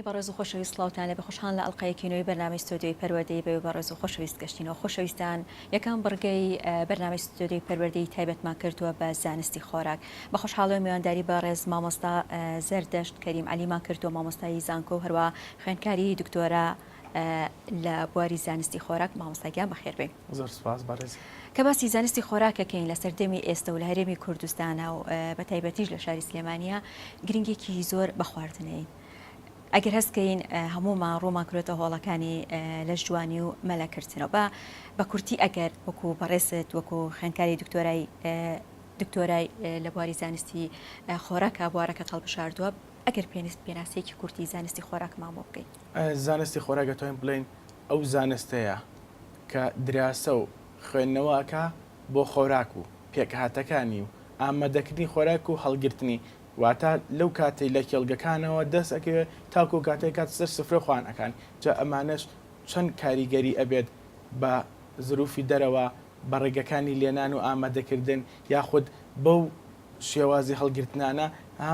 بینەرانی بەڕێز و خۆشەویست سڵاوتان لێبێ خۆشحاڵ لە ئەڵقەیەکی نوێی بەرنامەی ستۆدیۆی پەروەردەی بەوێ بەڕێز و خۆشەویست گەشتینەوە خۆشەویستان یەکەم بڕگەی بەرنامەی ستۆدیۆی پەروەردەی تایبەتمان کردووە بە زانستی خۆراک بە خۆشحاڵیەوە میوانداری بەڕێز مامۆستا زەردەشت کەریم عەلیمان کردووە مامۆستای زانکۆ و هەروە خوێندکاری دکتۆرا لە بواری زانستی خۆراک مامۆستا گیان بەخێربێی. زۆر سوپاس بەڕێز. کە باسی زانستی خۆراک ئەکەین لە سەردەمی ئێستە و لە هەرێمی کوردستانا و بە تایبەتیش لە شاری سلێمانیا گرنگێکی زۆر بە خواردن ئەین. ئەگەر هەست کەین هەموومان ڕوومان کرۆتە هۆڵەکانی لەشجوانی و مەلەکردنەوە بە بە کورتی ئەگەر وەکو بەڕێزت وەکو خوێندکاری دکتۆرای دکتۆرای لە بواری زانستی خۆراکا بوارەکەت هەڵبژاردووە ئەگەر پێنست پێناسەیەکی کورتی زانستی خۆراکمان بۆ بکەی. زانستی خۆراک ئەتوانین بڵێین ئەو زانستەیە کە دراسە و خوێندنەوە ئەکا بۆ خۆراک و پێکهاتەکانی و ئامادەکردنی خۆراک و هەڵگرتنی واتە لەو کاتەی لە کێڵگەکانەوە دەست ئەکەوێ تاکو ئەو کاتەی کات سەر سفرە خوان ئەکان جا ئەمانەش چەند کاریگەری ئەبێت بە زروفی دەرەوە بە ڕێگەکانی لێنان و ئامادەکردن یاخود بەو شێوازی هەڵگرتنانە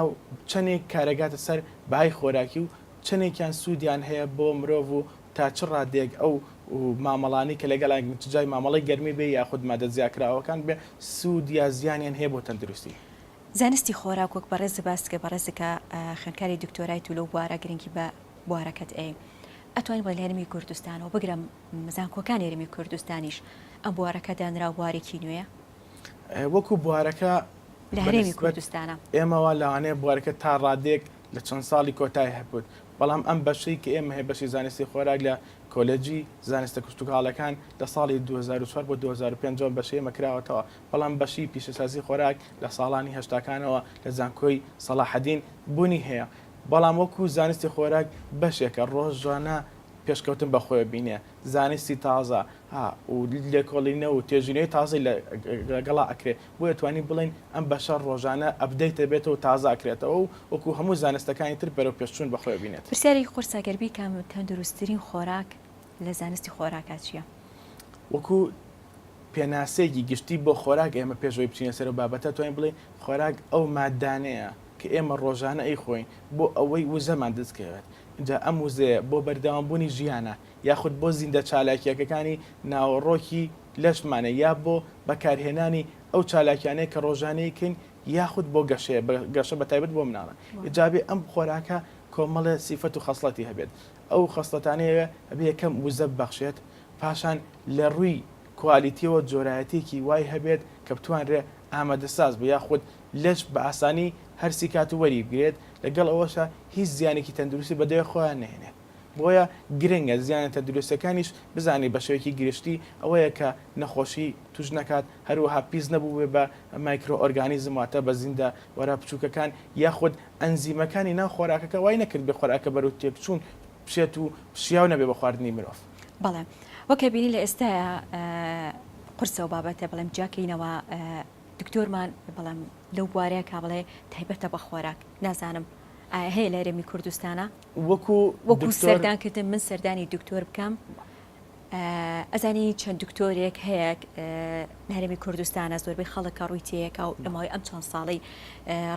و چەندێک کارەگاتە سەر بەهای خۆراکی و چەندێکیان سوودیان هەیە بۆ مرۆڤ و تا چ ڕادەیەک ئەو مامەڵانەی کە لەگەڵیان چ جای مامەڵەی گەرمی بێ یاخود مادە زیاکراوەکان بێ سوود یا زیانیان هەیە بۆ تەندروستی. زانستی خۆراک وەک بەڕێزت باست کرد بەڕێزت کە خوێندکاری دکتۆرایت و لەو بوارە گرنگی بە بوارەکەت ئەی ئەتوانین بڵێین لە هەرێمی کوردستان و بگرە زانکۆکانی هەرێمی کوردستانیش ئەم بوارەکە دانراو بوارێکی نوێیە؟ وەکو بوارەکە لە هەرێمی کوردستانە. ئێمەوە لەوانەیە بوارەکە تا ڕادەیەک لە چەند ساڵی کۆتای هەبوت بەڵام ئەم بەشەی کە ئێمە هەیە بەشی زانستی خۆراک لە کۆلێجی زانستە کشتوکاڵەکان لە ساڵی 2004 بۆ 2005 ئەم بەشەی ئێمە کراوەتەوە بەڵام بەشی پیشەسازی خۆراک لە ساڵانی هەشتاکانەوە لە زانکۆی سەڵاحەدین بوونی هەیە بەڵام وەکو زانستی خۆراک بەشێکە ڕۆژانە پێشکەوتن بەخۆیەوە بینێ زانستی تازە و لێکۆڵینەوە و توێژینەوەی تازەی لەگەڵا ئەکرێ بۆیە توانین بڵێین ئەم بەشە ڕۆژانە update ئەبێتەوە و تازە ئەکرێتەوە و وەکو هەموو زانستەکانی تر بەرەو پێشچوون بەخۆیەوە بینێت. پرسیارێکی قورسە گەر بیکەم تەندروستترین خۆراک لە زانستی خۆراکا چیە؟ وەکو پێناسەیەکی گشتی بۆ خۆراک ئێمە پێش ئەوەی بچینە سەر ئەو بابەتە توانین بڵێین خۆراک ئەو مادانەیە کە ئێمە ڕۆژانە ئەیخۆین بۆ ئەوەی وزەمان دەست کەوێت جا ئەم وزەیە بۆ بەردەوامبوونی ژیانە یاخود بۆ زیندە چالاکییەکەکانی ناوەڕۆکی لەشمانە یا بۆ بەکارهێنانی ئەو چالاکیانەیە کە ڕۆژانە ئەیکەین یاخود بۆ گەشەیە گەشە بە تایبەت بۆ مناڵان جا بێ ئەم خۆراکە کۆمەڵێ سیفەت و خەسڵەتی هەبێت ئەو خەسڵەتانەیە ئەبێ یەکەم وزە ببەخشێت پاشان لە ڕووی کوالیتیەوە جۆرایەتیەکی وای هەبێت کە بتوانرێ ئامادەساز بێ یاخود لەش بە ئاسانی هەرسی کات و وەری بگرێت لەگەڵ ئەوەشا هیچ زیانێکی تەندروستی بەدوای خۆیان نەهێنێت. بۆیە گرنگە زیانە تەندروستیەکانیش بزانیت بە شێوەیەکی گشتی ئەوەیە کە نەخۆشی توش نەکات هەروەها پیس نەبووبێ بە مایکرۆ ئۆرگانیزم واتە بە زیندە وەرە بچووکەکان یاخود ئەنزیمەکانی ناو خۆراکەکە وای نەکردبێ خۆراکە بەرەو تێکچوون بچێت و شیاو نەبێ بە خواردنی مرۆڤ. بەڵێ وەک ئەبینی لە ئێستایا قورسە ئەو بابەتە بڵێم جیاکەینەوە دکتۆرمان بەڵام لەو بوارەیە کا بڵێ تایبەتە بە خۆراک نازانم ئایا هەیە لە هەرێمی کوردستانا؟ وەکو وەکو سەردان کردن من سەردانی دکتۆر بکەم ئەزانی چەند دکتۆرێک هەیە لە هەرێمی کوردستانە زۆربەی خەڵک کە ڕووی تێیەکا و لە ماوەی ئەم چەند ساڵەی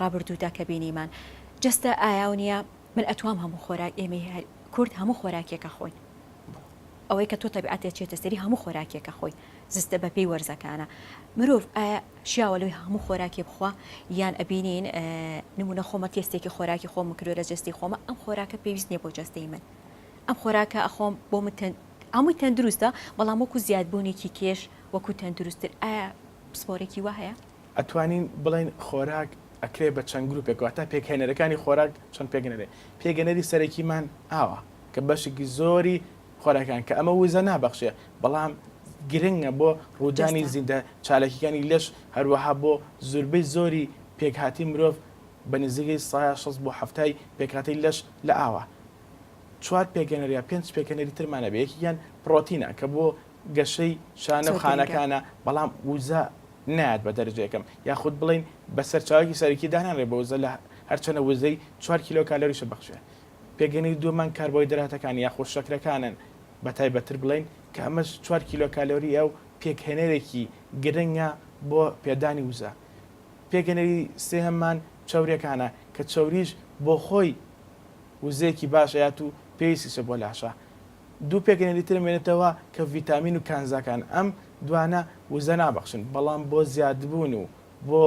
ڕابردوودا کە بینیمان جەستە ئایا و نییە من ئەتوام هەموو خۆراک ئێمەی کورد هەموو خۆراکێکە خۆین ئەوەی کە تۆ تەبیعەتێ چێتە سەری هەموو خۆراکێکە خۆی زستە بەپێی وەرزەکانە مرۆڤ ئایا شیاوە لەوەی هەموو خۆراکێ بخوا یان ئەبینین نمونە خۆمە تێستێکی خۆراکی خۆم کردوە لە جەستەی خۆمە ئەم خۆراکە پێویست نییە بۆ جەستەی من ئەم خۆراکە ئەخۆم بۆ من هەمووی تەندروستە بەڵام وەکو زیادبوونێکی کێش وەکو تەندروستتر ئایا پسپۆرێکی وا هەیە؟ ئەتوانین بڵێین خۆراک ئەکرێ بە چەند گروپێک واتە پێکهێنەرەکانی خۆراک چەند پێکهێنەرێ پێکهێنەری سەرەکیمان ئاوە کە بەشێکی زۆری خۆراکان کە ئەمە وزە نابەخشێ بەڵام گرنگە بۆ ڕوودانی زیندە چالاکیەکانی لەش هەروەها بۆ زوربەی زۆری پێکهاتی مرۆڤ بە نزیکەی سایە 60 بۆ حەفتای پێکهاتەی لەش لە ئاوە چوار پێکهێنەر یا پێنج پێکهێنەری ترمان هەبێ یەکێکیان پڕۆتینە کە بۆ گەشەی شانە و خانەکانە بەڵام وزە نایات بە دەرەجە یەکەم یاخود بڵێین بە سەرچاوەیەکی سەرەکی دانانرێ بە وزە لە هەرچەنە وزەی چوار کیلۆ کالۆریشە بەخشێ پێکهێنەری دووەمان کاربۆهیدراتەکان یاخود شەکرەکانن، بەتایبەتتر بڵێین کە ئەمەش چوار کیلۆ کالۆرییە و پێکهێنەرێکی گرنگە بۆ پێدانی وزە. پێکهێنەری سێهەممان چەورییەکانە کە چەوریش بۆ خۆی. وزەیەکی باش ئەیات و پێویستیشە بۆ لاشە. دوو پێکهێنەری تر ئەمێنێتەوە کە ڤیتامین و کانزاکان، ئەم دوانە وزە نابەخشن بەڵام بۆ زیادبوون و بۆ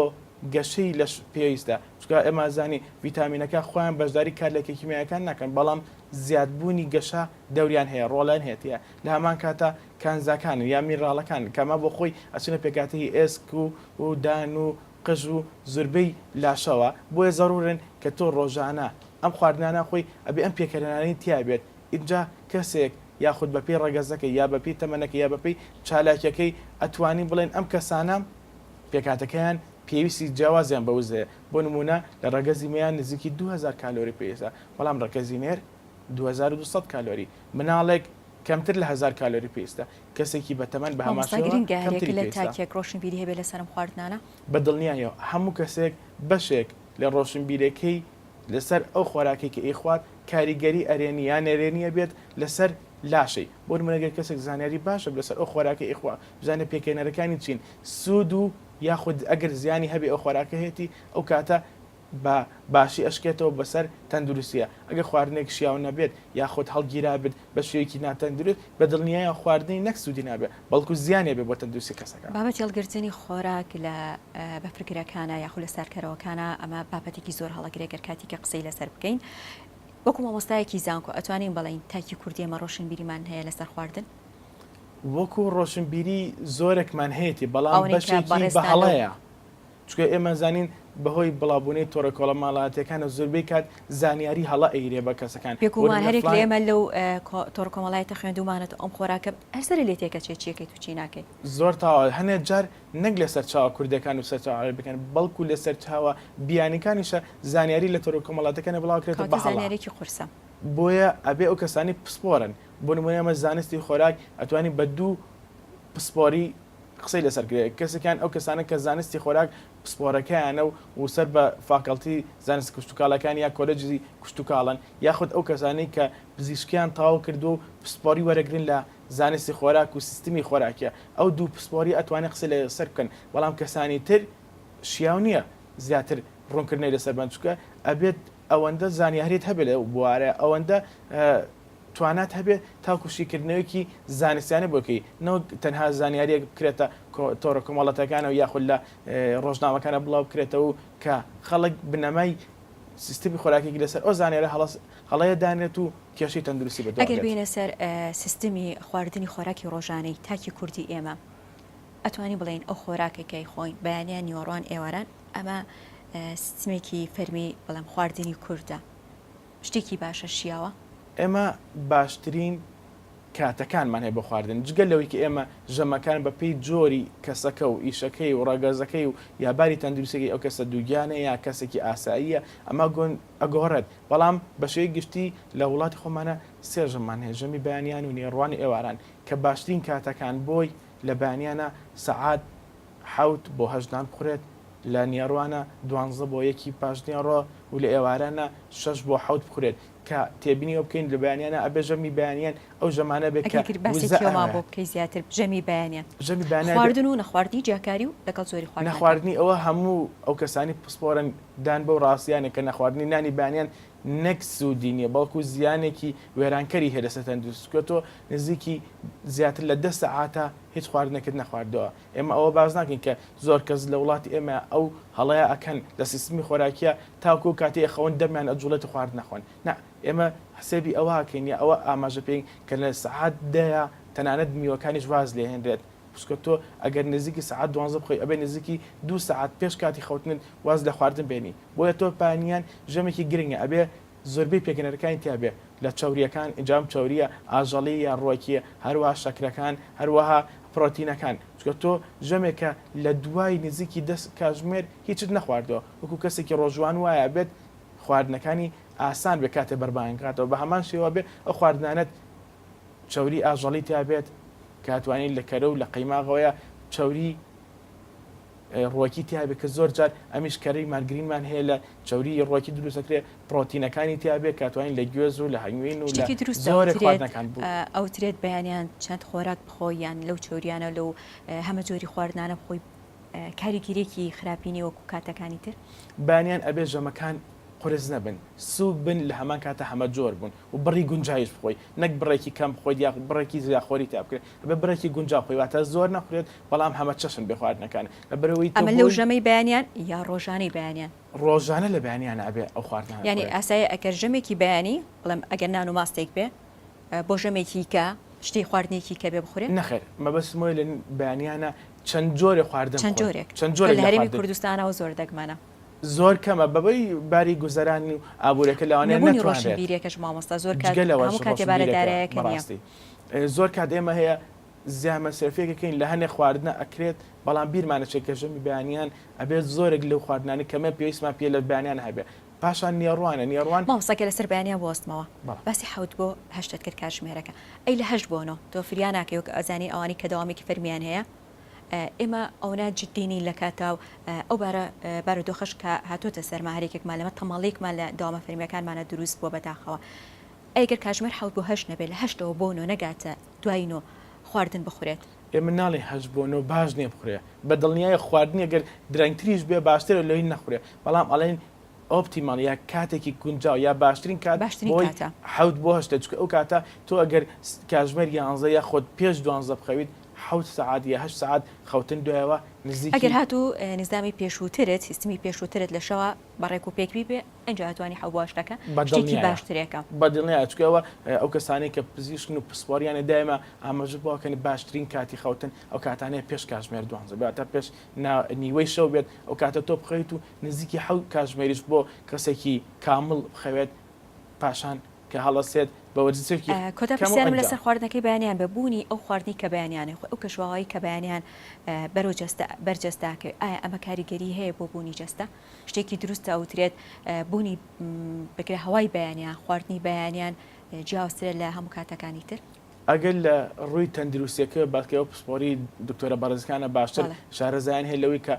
گەشەی لەش پێویستە، چونکە ئێمە ئەزانین ڤیتامینەکان خۆیان بەشداری کارلێکە کیمیاییەکان ناکەن بەڵام زیادبوونی گەشە دەوریان هەیە ڕۆڵیان هەیە تێیا، لە هەمان کاتا کانزاکانن یا مینراڵەکانن کە ئەمە بۆ خۆی ئەچنە پێکهاتەی ئێسک و و دان و قژ و زوربەی لاشەوە، بۆیە زەرورن کە تۆ ڕۆژانە ئەم خواردنانە خۆی ئەبێ ئەم پێکهێنانەی تیا بێت ئینجا کەسێک یاخود بەپێی ڕەگەزەکەی یا بەپێی تەمەنەکەی یا بەپێی چالاکیەکەی ئەتوانین بڵێین ئەم کەسانە پێکهاتەکەیان پێویستی جیاوازیان بە وزەیە بۆ نمونە لە ڕەگەزی مێیان نزیکی 2000 کالۆری پێویستە بەڵام ڕەگەزی نێر 2200 کالۆری مناڵێک کەمتر لە 1000 کالۆری پێویستە کەسێکی بەتەمەن بە هەمان مامۆستا شێوە گرنگە هەرێک کەمتری لە پێویستە. تاکێک ڕۆشنبیری هەبێ لەسەر ئەم خواردنانە؟ بە دڵنیایەوە هەموو کەسێک بەشێک لە ڕۆشنبیرەکەی لەسەر ئەو خۆراکەی کە ئەیخوات کاریگەری ئەرێنی یان نەرێنی ئەبێت لەسەر لاشەی، بۆ نمونە گەر کەسێک زانیاری باش هەبێت لەسەر ئەو خۆراکەی ئەیخوا بزانێت پێکهێنەرەکانی چین سوود و یاخود ئەگەر زیانی هەبێ ئەو خۆراکە هەیەتی ئەو کاتە بە باشی ئەشکێتەوە بەسەر تەندروستیە، ئەگەر خواردنێک شیاو نەبێت یاخود هەڵگیرابێت بە شێوەیەکی ناتەندروست بە دڵنیایەوە خواردنی نەک سوودی نابێت بەڵکو زیانی ئەبێت بۆ تەندروستی کەسەکە. بابەتی هەڵگرتنی خۆراک لە بەفرگرەکانە یاخود لە ساردکەرەوەکانە ئەمە بابەتێکی زۆر هەڵەگرێ گەر کاتیکە قسەی لەسەر بکەین وەکو مامۆستایەکی زانکۆ ئەتوانین بڵێین تاکی کوردی ئێمە ڕۆشنبیریمان هەیە لەسەر خواردن؟ وەکو ڕۆشنبیری زۆرێکمان هەیەتی بەڵام ئەوەنەی کە بەشێکی بە بەڕێزتان لەو هەڵەیە چونکە ئێمە زانین بەهۆی بڵاوبوونەی تۆڕە کۆڵەماڵاتیەکانە زۆربەی کات زانیاری هەڵە ئەیرێ بە کەسەکان بۆ بێگومان نمونە هەرێک لە فڵان ئێمە لەو تۆڕە کۆمەڵایەتە خوێندوومانەتەوە ئەم خۆراکە هەر سەرت لێ تێکەچێ چی ئەکەیت و چی ناکەی. زۆر تەواوە هەنێ جار نەک لە سەرچاوە کوردیەکان و سەرچاوە عەرەبیەکان بەڵکو لە سەرچاوە بیانیکانیشە زانیاری لە تۆرە کۆمەڵاتەکانە بڵاوکرێتەوە کەواتە بە هەڵە. زانیاریەکی قورسە. بۆیە ئەبێ ئەو کەسانەی پسپۆرن بۆ نمونە ئێمە زانستی خۆراک ئەتوانین بە دوو پسپۆری قسەی لەسەر کرێ کەسێکیان ئەو کەسانە کە زانستی خۆراک پسپۆرەکەیانە و و سەر بە فاکەڵتی زانست کشتوکاڵەکان یا کۆلێجی کشتوکاڵن یاخود ئەو کەسانەی کە پزیشکیان تەواو کردووە و پسپۆری وەرەگرن لە زانستی خۆراک و سیستمی خۆراکیە ئەو دوو پسپۆریە ئەتوانێ قسەی لەسەر بکەن بەڵام کەسانی تر شیاو نیە زیاتر ڕوونکردنەوەی لەسەر بەن چونکە ئەبێت ئەوەندە زانیاریت هەبێت لەو بوارە ئەوەندە توانات هەبێت تاکو شیکردنەوەیەکی زانستیانە بۆ بکەی نەوەک تەنها زانیاریەک بکرێتە تۆڕە کۆمەڵەتەکانەوە یاخود لە ڕۆژنامەکانە بڵاو بکرێتەوە کە خەڵک بنەمای سیستمی خۆراکێکی لەسەر ئەو زانیارە هەڵەیە دانرێت و کێشەی تەندروستی بەدوا ئەگەر بێت. بێینە سەر سیستمی خواردنی خۆراکی ڕۆژانەی تاکی کوردی ئێمە ئەتوانین بڵێین ئەو خۆراکەی کە ئەیخۆین بەیانیان نیوەڕۆان ئێواران ئەمە سیستمێکی فەرمی بڵێم خواردنی کوردە شتێکی باشە شیاوە؟ ئێمە باشترین کاتەکانمان هەیە بۆ خواردن جگە لەوەی کە ئێمە ژەمەکان بە پێی جۆری کەسەکە و ئیشەکەی و ڕەگەزەکەی و یا باری تەندروستیەکەی ئەو کەسە دووگیانە یا کەسێکی ئاساییە ئەمە ئەگۆڕێت بەڵام بە شێوەی گشتی لە وڵاتی خۆمانە سێ ژەممان هەیە ژەمی بەیانیان و نیوەڕوان و ئێواران کە باشترین کاتەکان بۆی لە بەیانیانە سەعات حەوت بۆ هەشت نان بخورێت، لە نیەڕوانە دوانزە بۆ یەکی پاشنیەڕۆ و لە ئێوارانە شەش بۆ حەوت بخورێت کە تێبینی ئەوە بکەین لە بەیانیانە ئەبێ ژەمی بەیانیان ئەو ژەمانە بێت کە ئەگەر وزە باسێکی ئەومان ئەوێت. بۆ بکەی زیاتر ژەمی بەیانیان ژەمی بەیانیان ئەبێ. خواردن و نەخواردنی جیاکاری و لەگەڵ جۆری خواردنەکان. نەخواردنی ئەوە هەموو ئەو کەسانەی پسپۆرن دان بەو ڕاستیانە کە نەخواردنی نانی بەیانیان نەک سوودی نییە بەڵکو زیانێکی وێرانکەری هەیە لەسەر تەندروستی چونکە تۆ نزیکی زیاتر لە دە سەعاتە هیچ خواردنێکت نەخواردووە ئێمە ئەوە باس ناکەین کە زۆر کەس لە وڵاتی ئێمە ئەو هەڵەیە ئەکەن لە سیستمی خۆراکیە تاکو ئەو کاتەی ئەخەون دەمیان ئەجوڵێت و خواردن ئەخۆن نا ئێمە حسێبی ئەوە ئەکەین یا ئەوە ئاماژە پێین کە لە سەعات دەیە تەنانەت میوەکانیش واز لێ هێنرێت چونکە تۆ ئەگەر نزیکی سەعات دوانزە بخۆی ئەبێ نزیکی دوو سەعات پێش کاتی خەوتنت واز لە خواردن بێنی بۆیە تۆ پانیان ژەمێکی گرنگە ئەبێ زۆربەی پێکهێنەرەکانی تیا بێ لە چەورییەکان ئینجا ئەم چەورییە ئاژەڵی یا ڕوەکییە هەروەها شەکرەکان هەروەها پڕۆتینەکان چونکە تۆ ژەمێکە لە دوای نزیکی دە کاژمێر هیچت نەخواردووە وەکو کەسێکی ڕۆژووان وایە بێت خواردنەکانی ئاسان بێ کاتێ بەربانگ هاتەوە بە هەمان شێوە بێ ئەو خواردنانەت چەوری ئاژەڵی تیا بێت کە ئەتوانی لە کەرە و لە قەیماغەوەیە چەوری ڕوەکی تیا بێت کە زۆر جار ئەمیش کەرەی مارگرینمان هەیە لە چەوری ڕوەکی دروست دەکرێت پڕۆتینەکانی تیا بێت کە توانین لە گوێز و لە هەنگوین و لە شتێکی دروست زۆرێک ئەوترێت خواردنەکان بوو. ئەوترێت بەیانیان چەند خۆراک بخۆی یان لەو چەوریانە لەو هەمە جۆری خواردنانە بخۆی کاریگیرێکی خراپی نیە وەکو کاتەکانی تر؟ بەیانیان ئەبێ ژەمەکان. قورس نەبن، سووک بن لە هەمان کاتا هەمە جۆر بوون و بڕی گونجاویش بخۆی نەک بڕێکی کەم بخۆیت یاخود بڕێکی زیاخۆری تیا بکرێت ئەبێ بڕێکی گونجاو بخۆی واتە زۆر نەخورێت بەڵام هەمە چەشن بێ خواردنەکان لەبەرئەوەی تۆ ئەمە لەو بۆی ژەمەی بەیانیان یا ڕۆژانەی بەیانیان؟ ڕۆژانە لە بەیانیانا ئەبێ ئەو خواردنانە یانی بخورێت. ئاسایە ئەگەر ژەمێکی بەیانی بڵێم ئەگەر نان و ماستێک بێ بۆ ژەمێکی کە شتی خواردنێکی کە بێ بخورێ؟ نەخێر مەبەستم ئەوەیە لە بەیانیانا چەند جۆرێ خواردن چەند بخۆی جۆرێک چەند چونکە جۆرێک لە لە هەرێمی خواردن. کوردستانەوە زۆر دەگمەنە. زۆر کەمە بەبەی باری گوزەرانی و ئابوورەکە لەوانەیە نەبوونی نەتوانرێت. ڕۆشنبیریەکەش مامۆستا زۆر کات جگە لەوەش هەموو کاتێ بارە ڕۆشنبیرەکە دارایەکە نییە. بەڕاستی زۆر کات ئێمە هەیە زیان مەسرەفیەک ئەکەین لە هەنێ خواردنە ئەکرێت بەڵام بیرمان ئەچێت کە ژەمی بەیانیان ئەبێت زۆرێک لەو خواردنانەی کە مە پێویستمان پێیە لە بەیانیان هەبێ پاشان نیەڕوانە نیەڕوان. مامۆستا گەر لەسەر بەیانیان بوەستمەوە بەڵێ. باسی حەوت بۆ هەشتت کرد کاتژمێرەکە ئەی لە هەشت بۆ نۆ تۆ فریا ناکەی وەک ئەزانی ئەوانەی کە دەوامێکی فەرمیان هەیە ئێمە ئەونە جدی نین لە کاتا و ئەو بارە بارودۆخەش کە هاتۆتە سەرما هەرێکێکمان لەمە تەمەڵیکمان لە دەوامە فەرمیەکانمانە دروست بووە بەداخەوە ئەی گەر کاژمێر حەوت بۆ هەشت نەبێت لە هەشتەوە بۆ نۆ نەگاتە دوای نۆ خواردن بخورێت. ئێمە ناڵێین هەشت بۆ نۆ باش نیە بخورێ بە دڵنیایی خواردنی گەر درەنگتریش بێ باشترە لەوەی نەخورێ بەڵام ئەڵێین optimal یا کاتێکی گونجاو یا باشترین کات باشترین بۆی کاتە. حەوت بۆ هەشتە چونکە ئەو کاتە تۆ ئەگەر کاژمێر یانزە یاخود پێش دوانزە بخەویت حەوت سەعات یا هەشت سەعات خەوتن دوایەوە ئەگەر نزیکی. هاتوو نیزامی پێشووترت سیستمی پێشووترت لە شەوا بە ڕێک و پێک بیبێ ئینجا ئەتوانی حەوت بۆ هەشتەکە شتێکی بەدڵنیایە باشترێکە. بەدڵنیایە چونکە ئەوە ئەو کەسانەی کە پزیشکن و پسپۆریانە دایما ئاماژە بەوە ئەکەن باشترین کاتی خەوتن ئەو کاتانەیە پێش کاژمێر دوانزە بێت واتە پێش نا نیوەی شەو بێت ئەو کاتە تۆ بخەویت و نزیکی حەوت کاتژمێریش بۆ کەسێکی کامڵ بخەوێت پاشان کە هەڵەسێت بە وەرزشێکی کۆتا کەم و پرسیارم ئەنجام. لەسەر خواردنەکەی بەیانیان بێ بوونی ئەو خواردنەی کە بەیانیان ئەیخۆی ئەو کەشوهەوایەی کە بەیانیان بەرەو جەستە بەر جەستە ئەکەوێ ئایا ئەمە کاریگەری هەیە بۆ بوونی جەستە؟ شتێکی دروستە ئەوترێت بوونی بگرە هەوای بەیانیان خواردنی بەیانیان جیاوازترە لە هەموو کاتەکانی تر؟ ئەگەر لە ڕووی تەندروستیەکەوە باس کەی ئەو پسپۆری دکتۆرە بەڕێزەکانە باشتر شارەزایان هەیە لەوەی کە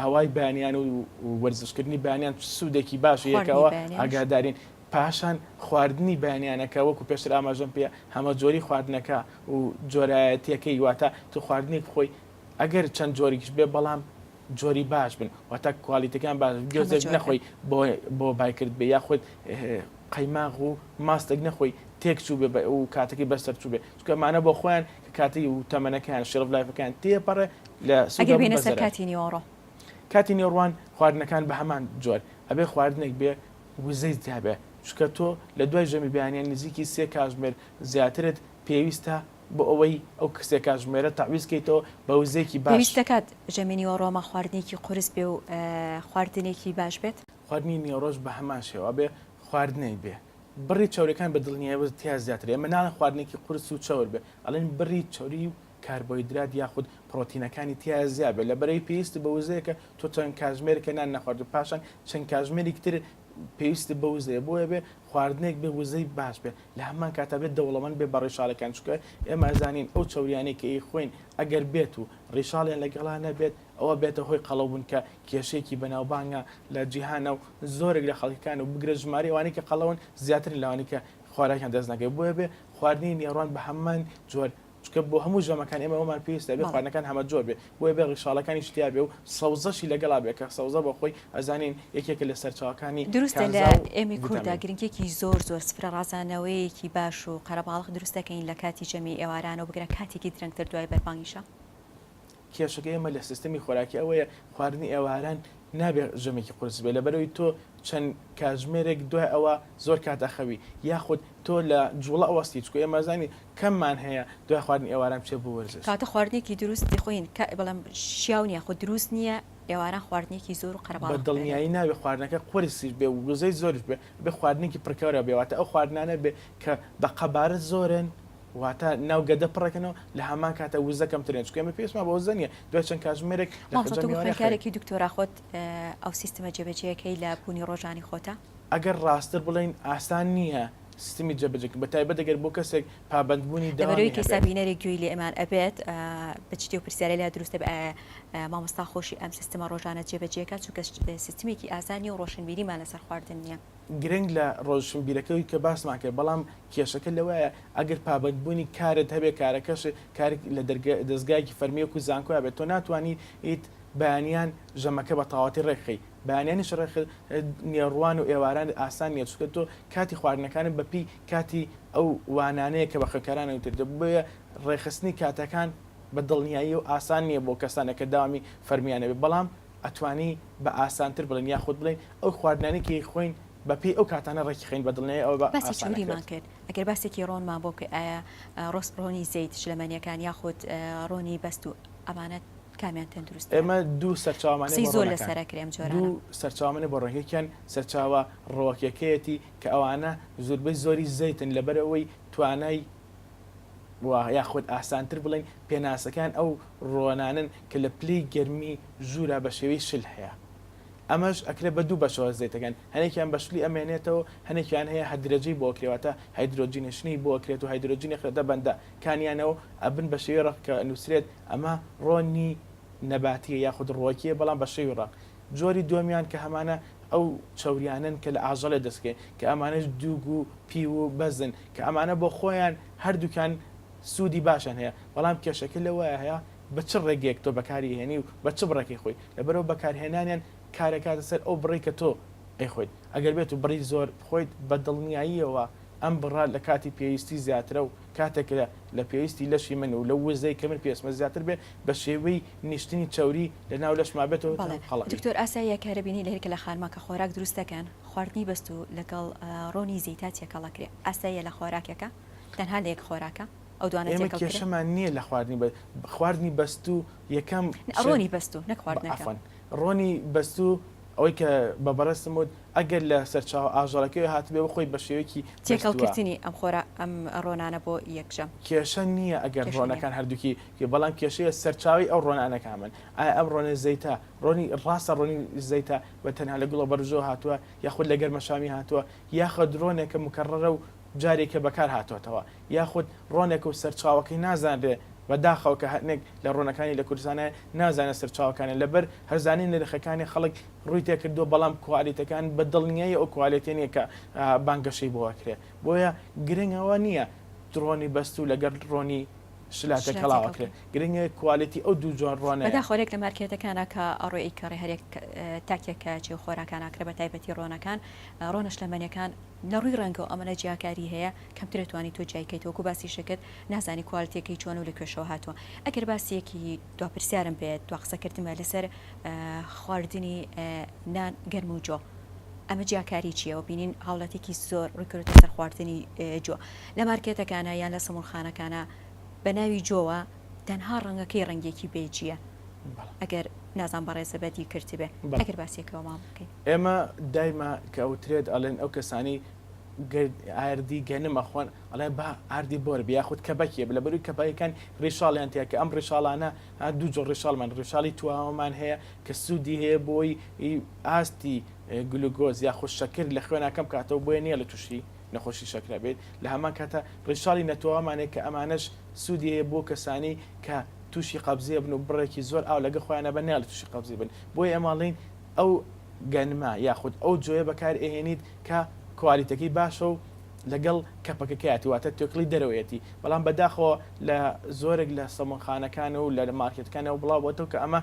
هەوای بەیانیان و وەرزشکردنی بەیانیان چ سوودێکی باشی هەیە کە خواردنی ئەوە بەیانیانیش. ئاگادارین پاشان خواردنی بەیانیانەکە وەکو پێشتر ئاماژەم پێ هەمەجۆری خواردنەکە و جۆرایەتیەکەی واتە تۆ خواردنێک بخۆی ئەگەر چەند جۆرێکیش بێ بەڵام جۆری باش بن واتە کوالیتەکان باش هەمە گوێزێک جۆر بن. نەخۆی بۆ بۆ بای کرد بێ یاخود قەیماغ و ماستێک نەخۆی تێک چوو بێ و کاتەکەی بەسەر چوو بێ چونکە ئەمانە بۆ خۆیان کە کاتی و تەمەنەکەیان shelf life ەکەیان تێپەڕێ لە سوودە ئەگەر بن بێینە بە سەر زەرەر. کاتی نیوەڕۆ؟ کاتی نیوەڕوان خواردنەکان بە هەمان جۆر ئەبێ خواردنێک بێ وزەی تیابێ چونکە تۆ لە دوای ژەمی بەیانیان نزیکی سێ کاژمێر زیاترت پێویستە بۆ ئەوەی ئەو سێ کاتژمێرە تەعویز کەیتەوە بە وزەیەکی باش. پێویست دەکات ژەمی نیوەڕۆمان خواردنێکی قورس بێ و خواردنێکی باش بێت؟ خواردنی نیوەڕۆش بە هەمان شێوە ئەبێ خواردنێک بێ بڕی چەوریەکان بە دڵنیایەوە تیا زیاترە ئێمە ناڵێن خواردنێکی قورس و چەور بێ ئەڵێن بڕی چەوری و کاربۆیدرات یاخود پڕۆتینەکانی تیا زیاد بێت لەبەرئەوەی پێویست بە وزەیەکە تۆ چەند کاتژمێرێکە نان نەخواردوو پاشان چەند کاتژمێرێکی تر پێویستت بە وزەیە بۆیە بێ خواردنێک بێ وزەی باش بێ لە هەمان کاتا بێت دەوڵەمەند بێ بە ڕیشاڵەکان چونکە ئێمە ئەزانین ئەو چەوریانەی کە ئەیخۆین ئەگەر بێت و ڕیشاڵیان لەگەڵا نەبێت ئەوە بێتە هۆی قەڵەوبوون کە کێشەیەکی بەناوبانگە لە جیهانا و زۆرێک لە خەڵکەکان و بگرە ژمارەی ئەوانەی کە قەڵەون زیاترن لەوانەی کە خۆراکیان دەست ناکەوێت بۆیە بێ خواردنی نیەڕوان بە هەمان جۆر چونکە بۆ هەموو ژەمەکان ئێمە ئەوەمان پێویستە ئەبێ خواردنەکان هەمەجۆر بێ بۆیە بێ ڕیشاڵەکانیش تیا بێ و سەوزەشی لەگەڵا بێ کە سەوزە بۆ خۆی ئەزانین یەکێکە لە سەرچاوەکانی دروستە لە کانزا و ئێمەی کوردا ڤیتامین. گرنگیەکی زۆر زۆر سفرە ڕازانەوەیەکی باش و قەرەباڵغ دروست دەکەین لە کاتی ژەمی ئێوارانەوە بگرە کاتێکی درەنگتر دوای بەربانگیشە. کێشەکەی ئێمە لە سیستەمی خۆراکی ئەوەیە خواردنی ئێواران نابێ ژەمێکی قورس بێ لەبەرئەوەی تۆ چەند کاتژمێرێک دوای ئەوە زۆر کات ئەخەوی یاخود تۆ لە جوڵە ئەوەستی چونکە ئێمە ئەزانین کەممان هەیە دوای خواردنی ئێواران بچێ بۆ وەرزش. کەواتە خواردنێکی دروست دەخۆین کە بەڵام شیاو نیە خۆ دروست نیە ئێواران خواردنێکی زۆر و بە قەرەباڵغ بخورێت. دڵنیایی نابێ خواردنەکە قورسیش بێ و وزەی زۆریش بێ ئەبێ خواردنێکی پڕکەرەوە بێ واتە ئەو خواردنانە بێ کە بە قەبارە زۆرن واتە ناو گەدە پڕەکەنەوە لە هەمان کاتا وزە کەمترن چونکە ئێمە پێویستمان بە وزە نیە دوای چەند کاتژمێرێک لە مامۆستا تۆ جەمی وەک ئەوانە خەوین. خوێندکارێکی دکتۆرا خۆت ئەو سیستمە جێبەجێیەکەی لە بوونی ڕۆژانی خۆتا؟ ئەگەر ڕاستتر بڵێین ئاسان نییە سیستمی جێبەجێکردن بە تایبەت ئەگەر بۆ کەسێک پابەندبوونی لەبەرئەوەی دەوامی کە ئێستا هەبێت. بینەرێک گوێی لێ ئێمان ئەبێت بە جدی ئەو پرسیارەی لا دروست دەبێت ئایا مامۆستا خۆشی ئەم سیستمە ڕۆژانە جێبەجێکات چونکە سیستمێکی ئاسان نییە و ڕۆشنبیریمان لەسەر خواردن نییە. گرنگ لە ڕۆشنبیرەکەی کە باسمان کرد بەڵام کێشەکە لەوەیە ئەگەر پابەندبوونی کارت هەبێت کارەکەش کارێک لە دەزگایەکی فەرمی وەکو زانکۆیا بێت تۆ ناتوانیت بەیانیان ژەمەکە بە تەواوەتی ڕێکخەی. بەیانیانیش ڕێک نیەڕوان و ئێواران ئاسان نیە چونکە تۆ کاتی خواردنەکانت بەپێی کاتی ئەو وانانەیە کە بە خوێندکاران ئەوترێت بۆیە ڕێکخستنی کاتەکان بە دڵنیاییەوە ئاسان نیە بۆ کەسانێک کە دەوامی فەرمیان هەبێت بەڵام ئەتوانی بە ئاسانتر بڵێین یاخود بڵێین ئەو خواردنانەی کە ئەیخۆین بە پێی ئەو کاتانە ڕێکی خەین بە دڵنیایی ئەوە بە باسی ئاسان چەوریمان ئەکرێت. کرد ئەگەر باسێکی ڕۆنمان بۆ بکەی ئایا ڕۆس ڕۆنی زەیت شلەمەنیەکان یاخود ڕۆنی بەستوو ئەمانە کامیان تەندروستترە؟ ئێمە دوو سەرچاوەمان هەیە قسەی بۆ زۆر ڕۆنەکان لەسەر ئەکرێ ئەم جۆرانە. دوو سەرچاوەمان هەیە بۆ ڕۆن یەکیان سەرچاوە ڕوەکیەکەیەتی کە ئەوانە زۆربەی زۆری زەیتن لەبەرئەوەی توانای و یاخود ئاسانتر بڵێین پێناسەکان ئەو ڕۆنانەن کە لە پلەی گەرمی ژوورا بە شێوەی شل هەیە ئەمەش ئەکرێ بە دوو بەشەوە زەیتەکان هەنێکیان بە شلی ئەمێنێتەوە هەنێکیان هەیە هەدرەجەی بۆ ئەکرێ واتە hydrogenation ی بۆ ئەکرێت و هایدرۆجین ئەخرێتە بەندە کانیانەوە ئەبن بە شێوەی ڕەق کە نووسرێت ئەمە ڕۆنی نەباتیە یاخود ڕوەکیە بەڵام بە شێوی ڕەق جۆری دووەمیان کە هەمانە ئەو چەوریانەن کە لە ئاژەڵێ دەستکەین کە ئەمانەش دووگ و پیو و بەزن کە ئەمانە بۆ خۆیان هەردووکیان سوودی باشیان هەیە بەڵام کێشەکە لەوەیە هەیە بە چ ڕێگەیەک تۆ بەکاری ئەهێنی و بە چ بڕێک ئەیخۆی لەبەرئەوە بەکارهێنانیان کارەکاتە سەر ئەو بڕەی کە تۆ ئەیخۆیت ئەگەر بێت و بڕی زۆر بخۆیت بە دڵنیاییەوە ئەم بڕە لە کاتی پێویستی زیاترە و کاتێک کە لە پێویستی لەشی من و لەو وزەی کە من پێویستمە زیاتر بێ بە شێوەی نیشتنی چەوری لە ناو لەشما بێتەوە بەڵێ قەڵەوی. دکتۆر ئاساییە کە دەبینی لە هێرکە لە خانمان کە خۆراک دروست دەکەن خواردنی بەستوو لەگەڵ ڕۆنی زەیتا تێکەڵ ئەکرێ ئاساییە لە خۆراکێکا تەنها لە یەک خۆراکا ئەو دوانە ئێمە تێکەڵ کرێ؟ کێشەمان نییە لە خواردنی بە خواردنی بەستوو یەکەم نا شت ڕۆنی بەستوو نەک خواردنەکە. عەفوەن ڕۆنی بەستوو ئەوەی کە بە بەڕێزتم وت ئەگەر لە سەرچاوە ئاژەڵەکەوە هاتبێ بخۆی بە شێوەیەکی تێکەڵ بەستووە. کردنی ئەم خۆرا ئەم ڕۆنانە بۆ یەک ژەم. کێشە نییە ئەگەر کێشە نییە. ڕۆنەکان هەردووکی بەڵام کێشەیە سەرچاوەی ئەو ڕۆنانە کامن ئایا ئەم ڕۆنە زەیتە ڕۆنی ڕاستە ڕۆنی زەیتە بە تەنها لە گوڵە بەرزەوە هاتووە یاخود لە گەرمەشامی هاتووە یاخود ڕۆنێکە مکەڕەرە و جارێکە بەکار هاتۆتەوە یاخود ڕۆنێکە و سەرچاوەکەی نازانرێ بەداخەوە کە هەنێک لە ڕۆنەکانی لە کوردستانە نازانێ سەرچاوەکانیان لەبەر هەرزانی نرخەکانی خەڵک ڕووی تێکردووە بەڵام کوالیتەکان بە دڵنیایی ئەو کوالێتیە نیە کە بانگەشەی بۆ ئەکرێ بۆیە گرنگ ئەوە نیە ڕۆنی بەستوو لەگەڵ ڕۆنی شلا تێکەڵاو ئەکرێ گرنگە quality ئەو دوو جۆر ڕۆنەیە. بەداخەوە هەرێک لە مارکێتەکانا کە ئەڕۆی ئەیکڕێ هەرێک تاکێک کە چێ خۆراکان ئاکرێ بە تایبەتی ڕۆنەکان ڕۆنە شلەمەنیەکان لە ڕووی ڕەنگەوە ئەمەنە جیاکاری هەیە کەمتر ئەتوانی تۆ جیای کەیتەوە وەکو باسیشت کرد نازانی کوالتیەکەی چۆنە و لە کوێشەوە هاتووە ئەگەر باسیەکی دوا پرسیارم بێت دوا قسەکردنمە لەسەر خواردنی نان گەرم و جۆ ئەمە جیاکاری چییە و بینین هاوڵاتیکی زۆر ڕووی کردوتە سەر خواردنی جۆ لە مارکێتەکانە یان لە سەمونخانەکانە بە ناوی جۆوە تەنها ڕەنگەکەی ڕەنگێکی بێجیە ئەگەر نازان بەڕێزە بەدی کردبێ ئەگەر باسیەکەوەمان بکەین. ئێمە دایمە کە ئەوترێت ئەڵێن ئەو کەسانی ئاردی گەنم ئەخۆن ئەڵێ با ئاردی بۆر بێ یاخود کەبەکێ بێ لەبەروی کەبەکەکان ڕیشاڵیان تیا کە ئەم ڕیشاڵانە دوو جۆر ڕیشاڵمان ڕیشاڵی تواوەمان هەیە کە سوودی هەیە بۆی ئاستی گلوگۆز یاخود شەکر لە خوێنا کەم کاتەوە بۆیە نییە لە تووشی نەخۆشی شەکرە بێت لە هەمان کاتە ڕیشاڵی نەتواوەمان هەیە کە ئەمانەش سوودی هەیە بۆ کەسانی کە تووشی قەبزیە بن و بڕێکی زۆر ئاو لەگە خۆیانە بە نایەڵێ تووشی قەبزی بن بۆیە ئێمە ئەڵێین ئەو گەنمە یاخود ئەو جۆیە بەکار ئەهێنیت کە کوالیتەکەی باشە و لەگەڵ کەپەکەکەیەتی واتە توێکڵی دەرەوەیەتی بەڵام بەداخەوە لە زۆرێک لە سەمونخانەکان و لە مارکێتەکانەوە بڵاو بۆتەوە کە ئەمە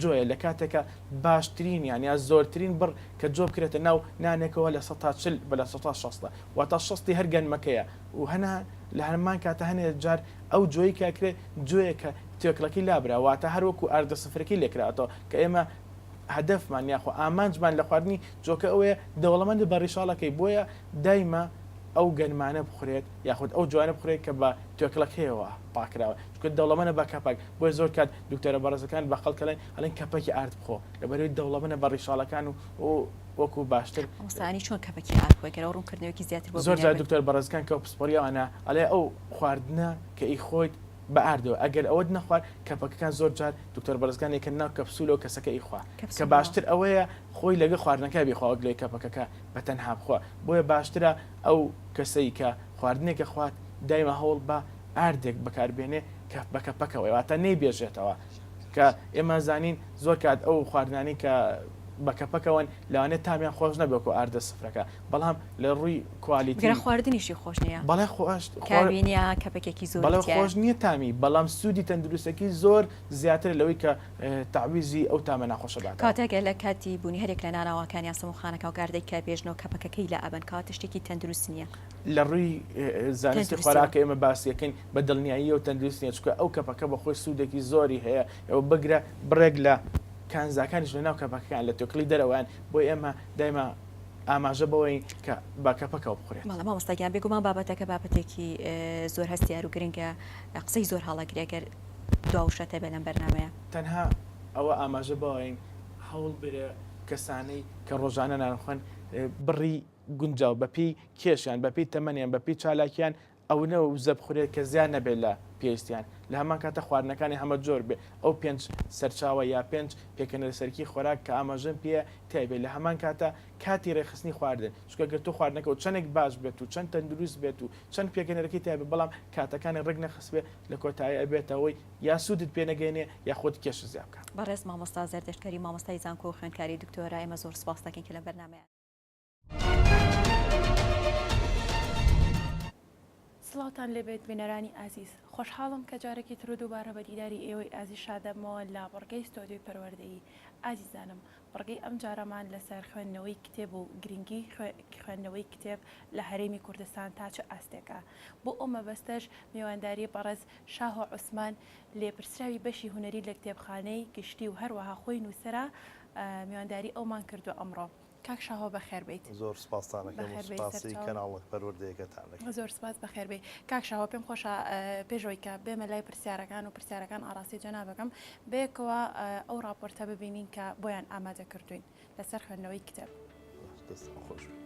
جۆیە لە کاتێکە باشترین یان یا زۆرترین بڕ کە جۆ بکرێتە ناو نانێکەوە 40% بە 60% واتە شەستی هەر گەنمەکەیە و هەنا لە هەمان کاتە هەنێ جار ئەو جۆی کە ئەکرێ جۆیە کە توێکڵەکەی لابرا واتە هەر وەکو ئاردە سفرەکەی لێکراوەتەوە کە ئێمە هەدەفمان یاخۆ ئامانجمان لە خواردنی جۆکە ئەوەیە دەوڵەمەند بە ڕیشاڵەکەی بۆیە دایمە ئەو گەنمانە بخورێت یاخود ئەو جوانە بخورێت کە بە توێکڵەکەیەوە پاکراوە چونکە دەوڵەمەنە بە کەپەک بۆیە زۆر کات دکتۆرە بەڕێزەکان بە خەڵک ئەڵێن ئەڵێن کەپەکی ئارد بخۆ لەبەرئەوەی دەوڵەمەنە بە ڕیشاڵەکان و وەکو باشتر. مامۆستا ئەنی چۆن کەپەکی ئارد بخۆی گەر ئەو ڕوونکردنەوەیەکی زیاتر بۆ زۆر بینەر جار بێت. دکتۆر بەڕێزەکان کە پسپۆری ئەوانە ئەڵێ ئەو خواردنە کە ئیخۆیت بە ئاردەوە ئەگەر ئەوەت نەخوارد کەپەکەکان زۆر جار دکتۆر بەڕێزەکان ئەیکەن ناو کەپسولەوە کەسەکە ئیخوا کە کەپسولەوە. باشتر ئەوەیە خۆی لەگە خواردنەکە بیخوا وەک لەوەی کەپەکەکە بە تەنها بخوا بۆیە باشترە ئەو کەسەی کە خواردنێک ئەخوات دایمە هەوڵ بە ئاردێک بەکار بێنێ کە بە کەپەکەوەیە واتە نەیبێژێتەوە کە ئێمە زانین زۆر کات ئەو خواردنانەی کە. بە کەپەکەوەن لەوانەیە تامیان خۆش نەبێ وەکو ئاردە سفرەکە بەڵام لە ڕووی quality گرە خواردنیشی خۆش نییە بەڵێ خۆش کاوی نییە کەپەکێکی زۆری بەڵێ تیایە. خۆش نییە تامی بەڵام سوودی تەندروستەکەی زۆر زیاترە لەوەی کە تەعویزی ئەو تامە ناخۆشە باتەوە. کەواتە گەر لە کاتی بوونی هەرێک لە نانەواکان یان سەمونخانەکان و گاردەی کە بێژنەوە کەپەکەکەی لا ئەبەن کەواتە شتێکی تەندروست نییە. لە ڕووی زانستی تەندروستیەوە. خۆراکە ئێمە باسی ئەکەین بە دڵنیاییەوە تەندروست نییە چونکە ئەو کەپەکە بە خۆی سوودێکی زۆری هەیە و بگرە بڕێک لە کانزاکانیش لە ناو کەپەکەکان لە توێکڵی دەرەوەیان بۆیە ئێمە دایمە ئاماژە بەوەین کە بە کەپەکەوە بخورێت. بەڵێ مامۆستا گیان بێگومان بابەتەکە بابەتێکی زۆر هەستیار و گرنگە قسەی زۆر هەڵەگرێ گەر دوا وشەت هەبێ لەم بەرنامەیە. تەنها ئەوە ئاماژە بەوەین هەوڵ برێ کەسانەی کە ڕۆژانە نان خۆن بڕی گونجاو بەپێی کێشیان بەپێی تەمەنیان بەپێی چالاکیان ئەونە وزە بخورێت کە زیان نەبێت لە پێویستیان، لە هەمان کاتە خواردنەکانی هەمە جۆر بێ ئەو پێنج سەرچاوە یا پێنج پێکهێنەرە سەرەکی خۆراک کە ئاماژەم پێیە تیای بێت، لە هەمان کاتە کاتی رێکخستنی خواردن، چونکە گەر تۆ خواردنەکەو چەندێک باش بێت و چەند تەندروست بێت و چەند پێکهێنەرەکەی تیا بێت بەڵام کاتەکانی رێک نەخستبێت لە کۆتایی ئەبێتە هۆی یا سوودت پێ نەگەیەنێ یا خۆت کێشت زیا بکات. بەڕێز مامۆستا زەردەشت کەریم مامۆستای زانکۆ و خوێندکاری دکتۆرا ئێمە زۆر سوپاست دەکەین کە لەم بەرنامەیە. سڵاوتان لێبێت بینەرانی ئازیز خۆشحاڵم کە جارێکی تر و دووبارە بە دیداری ئێوەی ئازیز شادەبمەوە لە بڕگەی ستۆدیۆی پەروەردەیی ئازیزانم بڕگەی ئەم جارەمان لەسەر خوێندنەوەی کتێب و گرنگی خوێندنەوەی کتێب لە هەرێمی کوردستان تا چ ئاستێکە بۆ ئەو مەبەستەش میوانداری بەڕێز شاهۆ عوسمان لێپرسراوی بەشی هونەری لە کتێبخانەی گشتی و هەروەها خۆی نووسەرە میوانداری ئەومان کردو ئەمڕۆ کاک شاهۆ بەخێر بێیت. زۆر سپاستان ئەکەم و بەخێر بێی سپاسی سەرچاوم. کەناڵە پەروەردەیەکەتان ئەکەم. زۆر سپاس بەخێر بێی. کاک شاهۆ پێم خۆشە پێش ئەوەی کە بێمە لای پرسیارەکان و پرسیارەکان ئاڕاستەی جەنابەکەم بەیەکەوە ئەو ڕاپۆرتە ببینین کە بۆیان ئامادە کردووین لەسەر خوێندنەوەی کتێب. دەستتان خۆش بێت.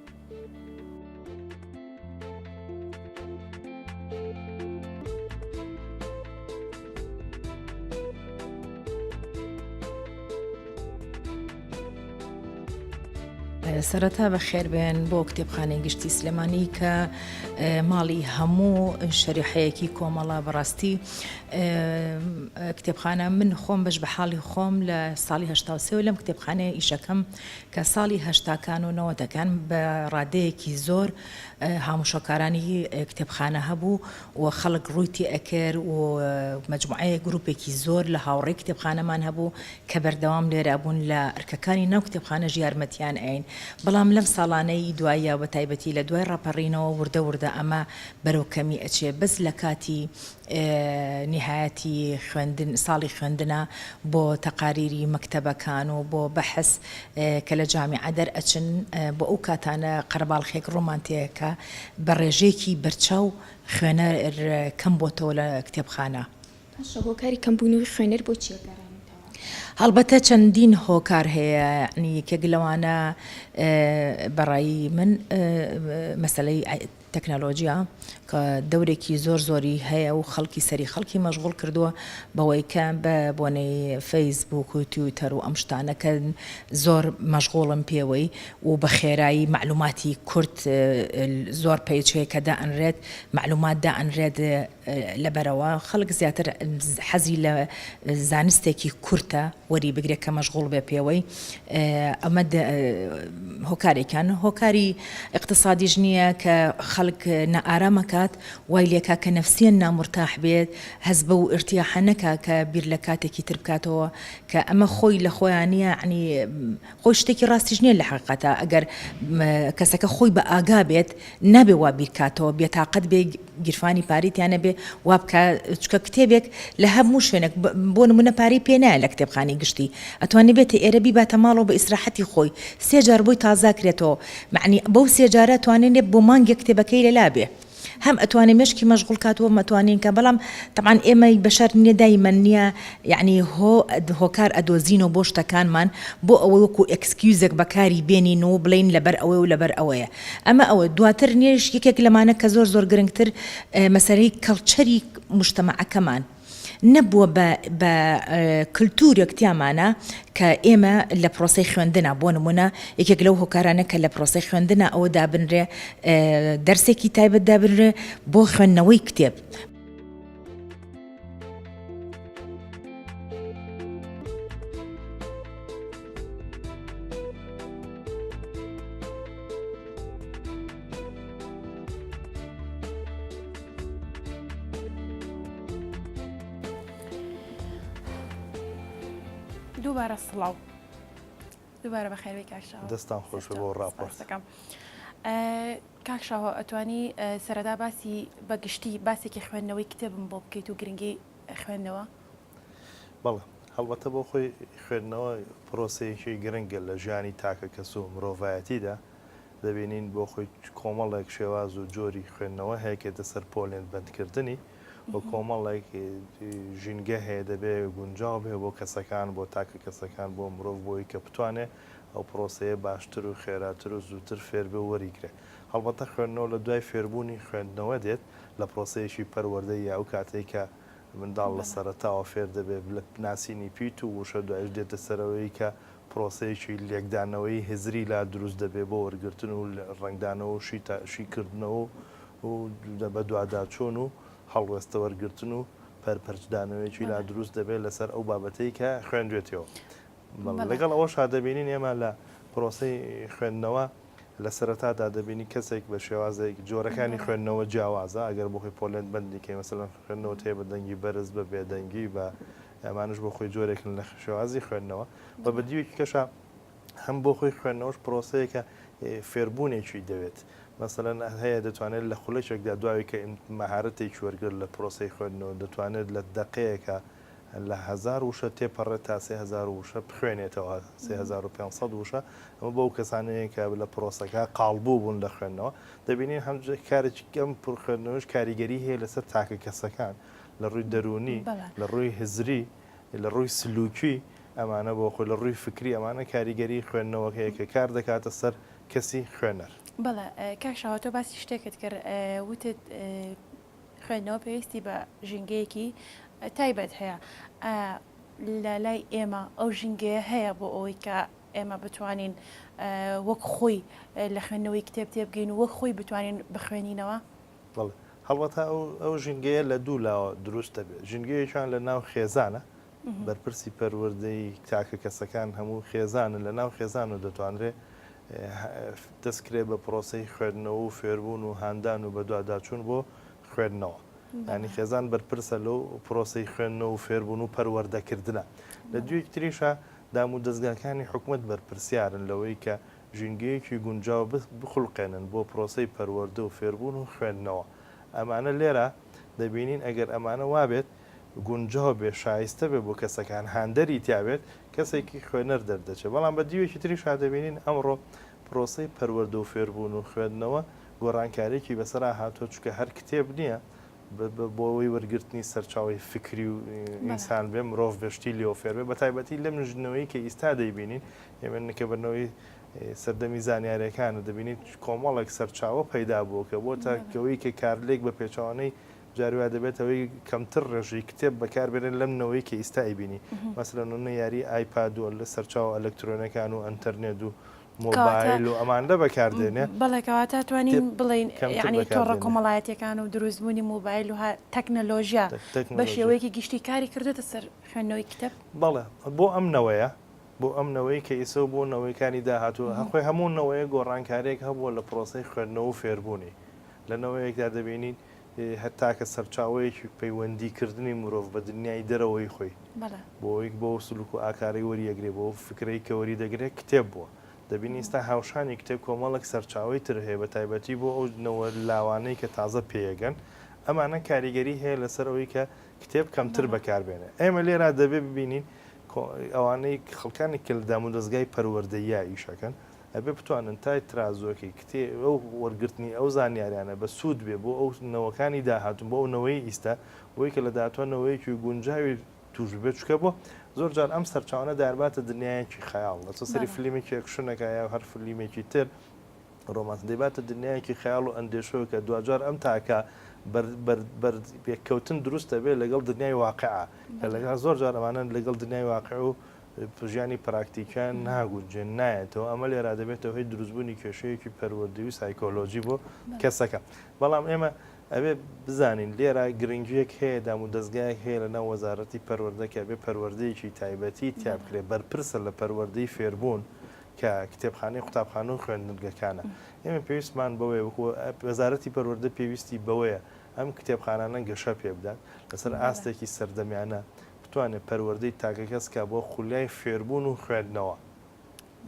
سەرەتا بەخێربێن بۆ کتێبخانەی گشتی سلێمانی کە ماڵی هەموو شەریحەیەکی کۆمەڵە بەڕاستی کتێبخانە من خۆم بەش بە حاڵی خۆم لە ساڵی هەشتا لەم کتێبخانەیە ئیشەکەم کە ساڵی هەشتاکان و نەوەتەکان بە ڕادەیەکی زۆر هاموشۆکارانی کتێبخانە هەبوو و خەڵک ڕووی تێ ئەکرد و مەجموعەیەک گروپێکی زۆر لە هاوڕێی کتێبخانەمان هەبوو کە بەردەوام لێرە ئەبوون لە ئەرکەکانی ناو کتێبخانەش یارمەتیان ئەین بەڵام لەم ساڵانەی دواییا بە تایبەتی لە دوای ڕاپەڕینەوە وردە وردە ئەمە بەرەو کەمی ئەچێ بەس لە کاتی نیهایەتی خوێندن ساڵی خوێندنە بۆ تەقاریری مەکتەبەکان و بۆ بەحس کە لە جامیعە دەرئەچن بۆ ئەو کاتانە قەرەباڵخێک ڕوومان تێکا بە ڕێژەیەکی بەرچاو خوێنەر کەم بۆتەوە لە کتێبخانە. باشە هۆکاری کەمبوونەوەی خوێنەر بۆ چییە گەڕێنیتەوە؟ هەڵبەتە چەندین هۆکار هەیە یەعنی یەکێک لەوانە بەڕای من مەسەلەی تەکنەلۆجیا کە دەورێکی زۆر زۆری هەیە و خەڵکی سەری خەڵکی مەشغوڵ کردووە بەوەی کە بە بۆنەی فەیسبووک و تویتەر و ئەم شتانە کە زۆر مەشغوڵن پێوەی و بە خێرایی مەعلوماتی کورت زۆر page هەیە کە دائەنرێت مەعلومات دائەنرێت لەبەرەوە خەڵک زیاتر حەزی لە زانستێکی کورتە وەری بگرێت کە مەشغوڵ بێ پێوەی ئەمە هۆکارێکیان هۆکاری ئیقتسادیش نییە کە خەڵک نائارامە کات وای لێکا کە نەفسیەن نامورتاح بێت هەست بەو ئیرتیاحە نەکا کە بیر لە کاتێکی تر بکاتەوە کە ئەمە خۆی لە خۆیان نییە یەعنی خۆی شتێکی ڕاستیش نییە لە حەقیقەتا ئەگەر کەسەکە خۆی بە ئاگا بێت نابێ وا بیرکاتەوە بێتاقەت بێ گیرفانی پارەی تیا نەبێ وا بکا چونکە کتێبێک لە هەموو شوێنێک بۆ نمونە پارەی پێ نایە لە کتێبخانەی گشتی ئەتوانێ بێتە ئێرە بیباتە ماڵەوە بە ئیسراحەتی خۆی سێ جار بۆی تازە کرێتەوە مەعنی بەو سێ جارە توانێ بۆ مانگێک کتێبەکەی لەلا بێ هەم ئەتوانێ مێشکی مەشغوڵ کات و هەم ئەتوانین کە بەڵام تەبعەن ئێمەی بەشەر نیە دایمەن نیە یەعنی هۆ هۆکار ئەدۆزینەوە بۆ شتەکانمان بۆ ئەوەی وەکو excuse ێک بەکاری بێنین و بڵێین لەبەر ئەوەیە و لەبەر ئەوەیە ئەمە ئەوە دواتر نیش یەکێک لەمانە کە زۆر زۆر گرنگتر مەسەلەی culture ی موجتەمەعەکەمان نەبووە بە بە کلتورێک تیامانە کە ئێمە لە پرۆسەی خوێندنا بۆ نمونە یەکێک لەو هۆکارانە کە لە پرۆسەی خوێندنا ئەوە دابنرێ دەرسێکی تایبەت دابنرێ بۆ خوێندنەوەی کتێب. دووبارە سڵاو. دووبارە بەخێربێی کاک شاهۆ. دەستان خۆش بێ بۆ ڕاپۆرت. سپاستەکەم. کاک شاهۆ ئەتوانی سەرەتا باسی بە گشتی باسێکی خوێندنەوەی کتێبم بۆ بکەیت و گرنگی خوێندنەوە؟ بەڵێ هەڵبەتە بۆ خۆی خوێندنەوە پرۆسەیەکی گرنگە لە ژیانی تاکە کەس و مرۆڤایەتیدا، دەبینین بۆ خۆی کۆمەڵێک شێواز و جۆری خوێندنەوە هەیە کە دێتە سەر پۆلێن بەندکردنی و کۆمەڵێک ژینگە هەیە دەبێ گونجاو بێ بۆ کەسەکان بۆ تاکە کەسەکان بۆ مرۆڤ بۆی کە بتوانێ ئەو پرۆسەیە باشتر و خێراتر و زووتر فێر بێ و وەریگرێ. هەڵبەتە خوێندنەوە لە دوای فێربوونی خوێندنەوە دێت لە پرۆسەیەکی پەروەردەیی ئەو کاتەی کە منداڵ لە سەرەتاوە فێر دەبێ لە ناسینی پیت و وشە دوایش دێتە سەرەوەی کە پرۆسەیەکی لێکدانەوەی هزری لا دروست دەبێ بۆ وەرگرتن و ڕەنگدانەوە و شیکردنەوە و بەدواداچوون و هەڵوێستە وەرگرتن و پەرپەرچدانەوەیەکی لا دروست دەبێ لەسەر ئەو بابەتەی کە خوێندوێتیەوە. لەگەڵ ئەوەشا دەبینین ئێمە لە پرۆسەی خوێندنەوە لە سەرەتادا دەبینی کەسێک بە شێوازێک جۆرەکانی خوێندنەوە جیاوازە ئەگەر بۆ خۆی پۆلێن بەندی کەی مەسەلەن خوێندنەوەت هەیە بە دەنگی بەرز بە بێدەنگی بە ئەمانەش بۆ خۆی جۆرێکن لە شێوازی خوێندنەوە و بە دیوێکی کەشا هەم بۆ خۆی خوێندنەوەش پرۆسەیەکە فێربوونێکی دەوێت مەسەلەن هەیە دەتوانێت لە خولەکێکدا دواوی کە مەهارەتێکی وەرگرت لە پرۆسەی خوێندنەوە دەتوانێت لە دەقەیەکە لە هەزار وشە تێپەڕێت تا 3000 وشە بخوێنێتەوە 3500 وشە ئەمە بۆ ئەو کەسانەیە کە لە پرۆسەکە قاڵبوو بوون لە خوێندنەوە دەبینین هەم کارێکی کەم پڕ خوێندنەوەش کاریگەری هەیە لەسەر تاکە کەسەکان لە ڕووی دەروونی، لە ڕووی هزری، لە ڕووی سلوکی ئەمانە بۆ خۆی لە ڕووی فکری ئەمانە کاریگەری خوێندنەوەکە هەیە کە کار دەکاتە سەر کەسی خوێنەر. بەڵێ کاک شاهۆ تۆ باسی شتێکت کرد وتت خوێندنەوە پێویستی بە ژینگەیەکی تایبەت هەیە ئایا لە لای ئێمە ئەو ژینگەیە هەیە بۆ ئەوەی کە ئێمە بتوانین وەک خۆی لە خوێندنەوەی کتێب تێبگەین و وەک خۆی بتوانین بخوێنینەوە؟ بەڵێ هەڵبەتە ئەو ئەو ژینگەیە لە دوو لاوە دروست دەبێت، ژینگەیەکیان لە ناو خێزانە، بەرپرسی پەروەردەی تاکە کەسەکان هەموو خێزانن، لە ناو خێزانەوە دەتوانرێ دەست کرێ بە پرۆسەی خوێندنەوە و فێربوون و هاندان و بەدواداچوون بۆ خوێندنەوە. یانی خێزان بەرپرسە لەو پرۆسەی خوێندنەوە و فێربوون و پەروەردەکردنە. لە دوویەکی تریشا دام و دەزگاکانی حکومەت بەرپرسیارن لەوەی کە ژینگەیەکی گونجاو بخولقێنن بۆ پرۆسەی پەروەردە و فێربوون و خوێندنەوە. ئەمانە لێرە دەبینین ئەگەر ئەمانە وابێت گونجاو بێ شایستە بێ بۆ کەسەکان هاندەری تیا بێت کەسێکی خوێنەر دەردەچێت. بەڵام بە دیوێکی تریشا دەبینین ئەمڕۆ پرۆسەی پەروەردە و فێربوون و خوێندنەوە گۆڕانکاریی بەسەرا هاتووە چونکە هەر کتێب نییە بۆ ئەوەی وەرگرتنی سەرچاوەی فکری و ئینسان بێ مرۆڤ بێ شتی لێوە فێر بێ بەتایبەتی لەم نەوەی کە ئیستا دەیبینین ئێمە کە بە نەوەی سەردەمی زانیاریەکانە دەبینیت کۆمەڵێک سەرچاوە پەیدا بووە کە بۆتە کەوەی کە کارلێک بە پێچەوانەی جاری وا دەبێت ئەوەی کەمتر ڕێژەی کتێب بەکاربێنن لەم نەوەی کە ئیستا ئەیبینی مەسەلەن نمونە یاری ئایپاد و لە سەرچاوە ئەلکترۆنەکان و ئەنتەرنێت و مۆبایل و ئەمانە بەکاردێنێ. بەڵێ کەواتە توانین بڵێین کەمتر یعنی تۆڕە بەکاردێنێ. کۆمەڵایەتیەکان و دروستبوونی مۆبایل و تەکنەلۆژیا بە تەکنەلۆژیا. شێوەیەکی گشتی کاری کردۆتە سەر خوێندنەوەی کتێب؟ بەڵێ بۆ ئەم نەوەیە بۆ ئەم نەوەی کە ئیسە و بۆ نەوەیکانی داهاتوو هەر خۆی هەموو نەوەیەک گۆڕانکاریەک هەبووە لە پرۆسەی خوێندنەوە و فێربوونی لە نەوەیەکدا دەبینین هەر تاکە سەرچاوەیەکی پەیوەندی کردنی مرۆڤ بە دنیای دەرەوەی خۆی بۆ ئەوەی بۆ سلوک و ئاکارەی وەریەگرێ بۆ ئەو فکرەی کە وەری دەگرێ کتێب بووە دەبینی ئیستا هاوشانی کتێب کۆمەڵێک سەرچاوەی تر هەیە بە تایبەتی بۆ ئەو نەوە لاوانەی کە تازە پێیەگەن ئەمانە کاریگەری هەیە لەسەر ئەوەی کە کتێب کەمتر بەکار بێنێ ئێمە لێرا دەبێ ببینین ئەوانەی خەڵکانی کە لە دامودەزگای پەروەردەییا ئیشەکەن ئەبێ بتوانن تای ترازۆکەی کتێ ئەو وەرگرتنی ئەو زانیاریانە بە سوود بێ بۆ ئەو نەوەکانی داهاتوو بۆ ئەو نەوەی ئیستا بۆی کە لە داهاتووە نەوەیەکی گونجاوی تووش ببێت چونکە بۆ زۆر جار ئەم سەرچاوانە دەیانباتە دنیایەکی خەیاڵ دەچێت سەری فلیمێکی ئەکشنەکە یا هەر فلیمێکی تر ڕۆمانس دەیباتە دنیایەکی خەیاڵ و ئەندێشەوە کە دواجار ئەم تاکە بەر بەر بەر یەککەوتن دروست دەبێت لەگەڵ دنیای واقعە کە لەگەڵ زۆر جار ئەمانە لەگەڵ دنیای واقع و ژیانی پراکتیکیان ناگونجێن نایەتەوە ئەمە لێرا دەبێتە هۆی دروستبوونی کێشەیەکی پەروەردەیی و سایکۆلۆجی بۆ کەسەکە بەڵام ئێمە ئەبێ بزانین لێرە گرنگیەک هەیە دام و دەزگایەک هەیە لە ناو وەزارەتی پەروەردە کە ئەبێ پەروەردەیەکی تایبەتی تیا بکرێ بەرپرسە لە پەروەردەی فێربوون کە کتێبخانەی قوتابخانە و خوێندنگەکانە ئێمە پێویستمان بەوەیە وەکو وەزارەتی پەروەردە پێویستی بەوەیە ئەم کتێبخانانە گەشە پێ بدات لەسەر ئاستێکی سەردەمیانە. بتوانێت پەروەردەی تاکەکەس کا بۆ خولیای فێربوون و خوێندنەوە.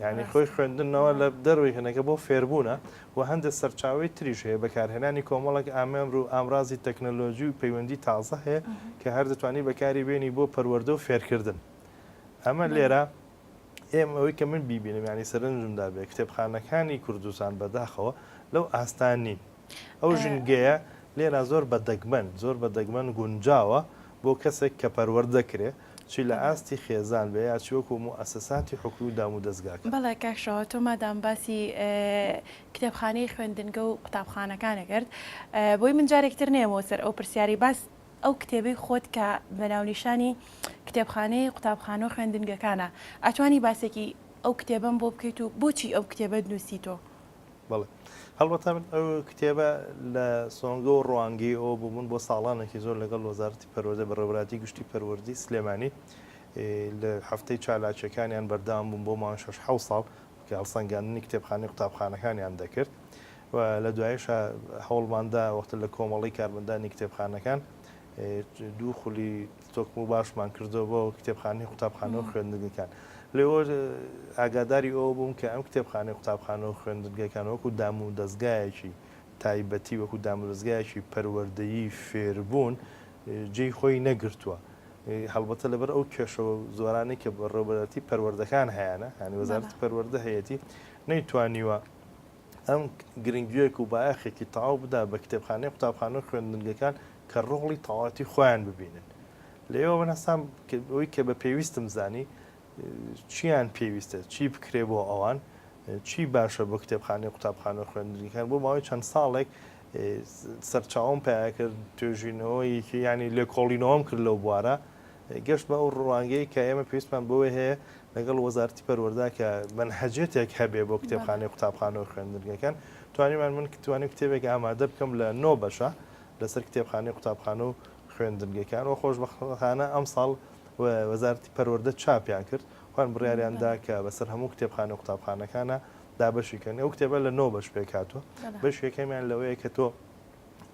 یانی خۆی خوێندنەوە لە دەرەوەی هێنەکە بۆ فێربوونە و هەندێک سەرچاوەی تریش هەیە، بەکارهێنانی کۆمەڵێک ئامێر و ئامرازی تەکنەلۆژی و پەیوەندی تازە هەیە کە هەر دەتوانی بەکاری بێنی بۆ پەروەردە و فێرکردن. ئەمە لێرە ئێمە ئەوەی کە من بیبینم یانی سەرنجم دابێ کتێبخانەکانی کوردستان بەداخەوە لەو ئاستا نین. ئەو ژینگەیە لێرە زۆر بە دەگمەن زۆر بە دەگمەن گونجاوە بۆ کەسێک کە پەروەردە کرێ چی لە ئاستی خێزان بێ یا چی وەکوو موئەسەساتی حکومی و دام و دەزگاکان. بەڵێ کاک شاوە تۆ مادام باسی کتێبخانەی خوێندنگە و قوتابخانەکانت کرد بۆی من جارێک تر نەیەمەوە سەر ئەو پرسیارەی باس ئەو کتێبەی خۆت کە بە ناونیشانی کتێبخانەی قوتابخانە و خوێندنگەکانە ئەتوانی باسێکی ئەو کتێبەم بۆ بکەیت و بۆچی ئەو کتێبەت نووسی تۆ؟ بەڵێ هەڵبەتە من ئەو کتێبە لە سۆنگە و ڕوانگەی ئەوە بوو من بۆ ساڵانێکی زۆر لەگەڵ وەزارەتی پەروەردە بەڕێوەبەرایەتی گشتی پەروەردەی سلێمانی لە هەفتەی چالاکیەکانیان بەردەوام بووم بۆ ماوەی شەش حەوت ساڵ کە هەڵسەنگاندنی کتێبخانەی قوتابخانەکانیان دەکرد و لە دوایشا هەوڵماندا وەختە لە کۆمەڵەی کارمەندانی کتێبخانەکان دوو خولی تۆکمە و باشمان کردەوە بۆ کتێبخانەی قوتابخانە و خوێندنگەکان. لێوە ئاگاداری ئەوە بووم کە ئەم کتێبخانەی قوتابخانە و خوێندنگەکان وەکو دام و دەزگایەکی تایبەتی، وەکو دامودەزگایەکی پەروەردەیی فێربوون جێی خۆی نەگرتووە. هەڵبەتە لەبەر ئەو کێشە زۆرانەی کە بەڕێوەبەرایەتی پەروەردەکان هەیانە، یانی وەزارەتی پەروەردە هەیەتی، نەیتوانیوە ئەم گرنگییەک و بایەخێکی تەواو بدا بە کتێبخانەی قوتابخانە و خوێندنگەکان کە ڕۆڵی تەواوەتی خۆیان ببینن. لێوە من هەستام ئەوەی کە بە پێویستم زانی چیان پێویستە، چی بکرێ بۆ ئەوان، چی باشە بۆ کتێبخانەی قوتابخانە و خوێندنگەکان، بۆ ماوەی چەند ساڵێک سەرچاوەم پەیا کرد، توێژینەوەیەکی یانی لێکۆڵینەوەم کرد لەو بوارە، گەشتمە ئەو ڕوانگەی کە ئێمە پێویستمان بەوەی هەیە لەگەڵ وەزارەتی پەروەردە کە مەنهەجێتێک هەبێ بۆ کتێبخانەی قوتابخانە و خوێندنگەکان، توانیمان من توانیم کتێبێک ئامادە بکەم لە نۆ بەشە لەسەر کتێبخانەی قوتابخانە و خوێندنگەکان و خۆشبەختانە ئەمساڵ وەزارەتی پەروەردە چاپیان کرد، خۆیان بڕیاریان دا کە بەسەر هەموو کتێبخانە و قوتابخانەکانا دابەشی کەن. ئەو کتێبە لە نۆ بەش پێکهاتووە. بەشی یەکەمیان لەوەیە کە تۆ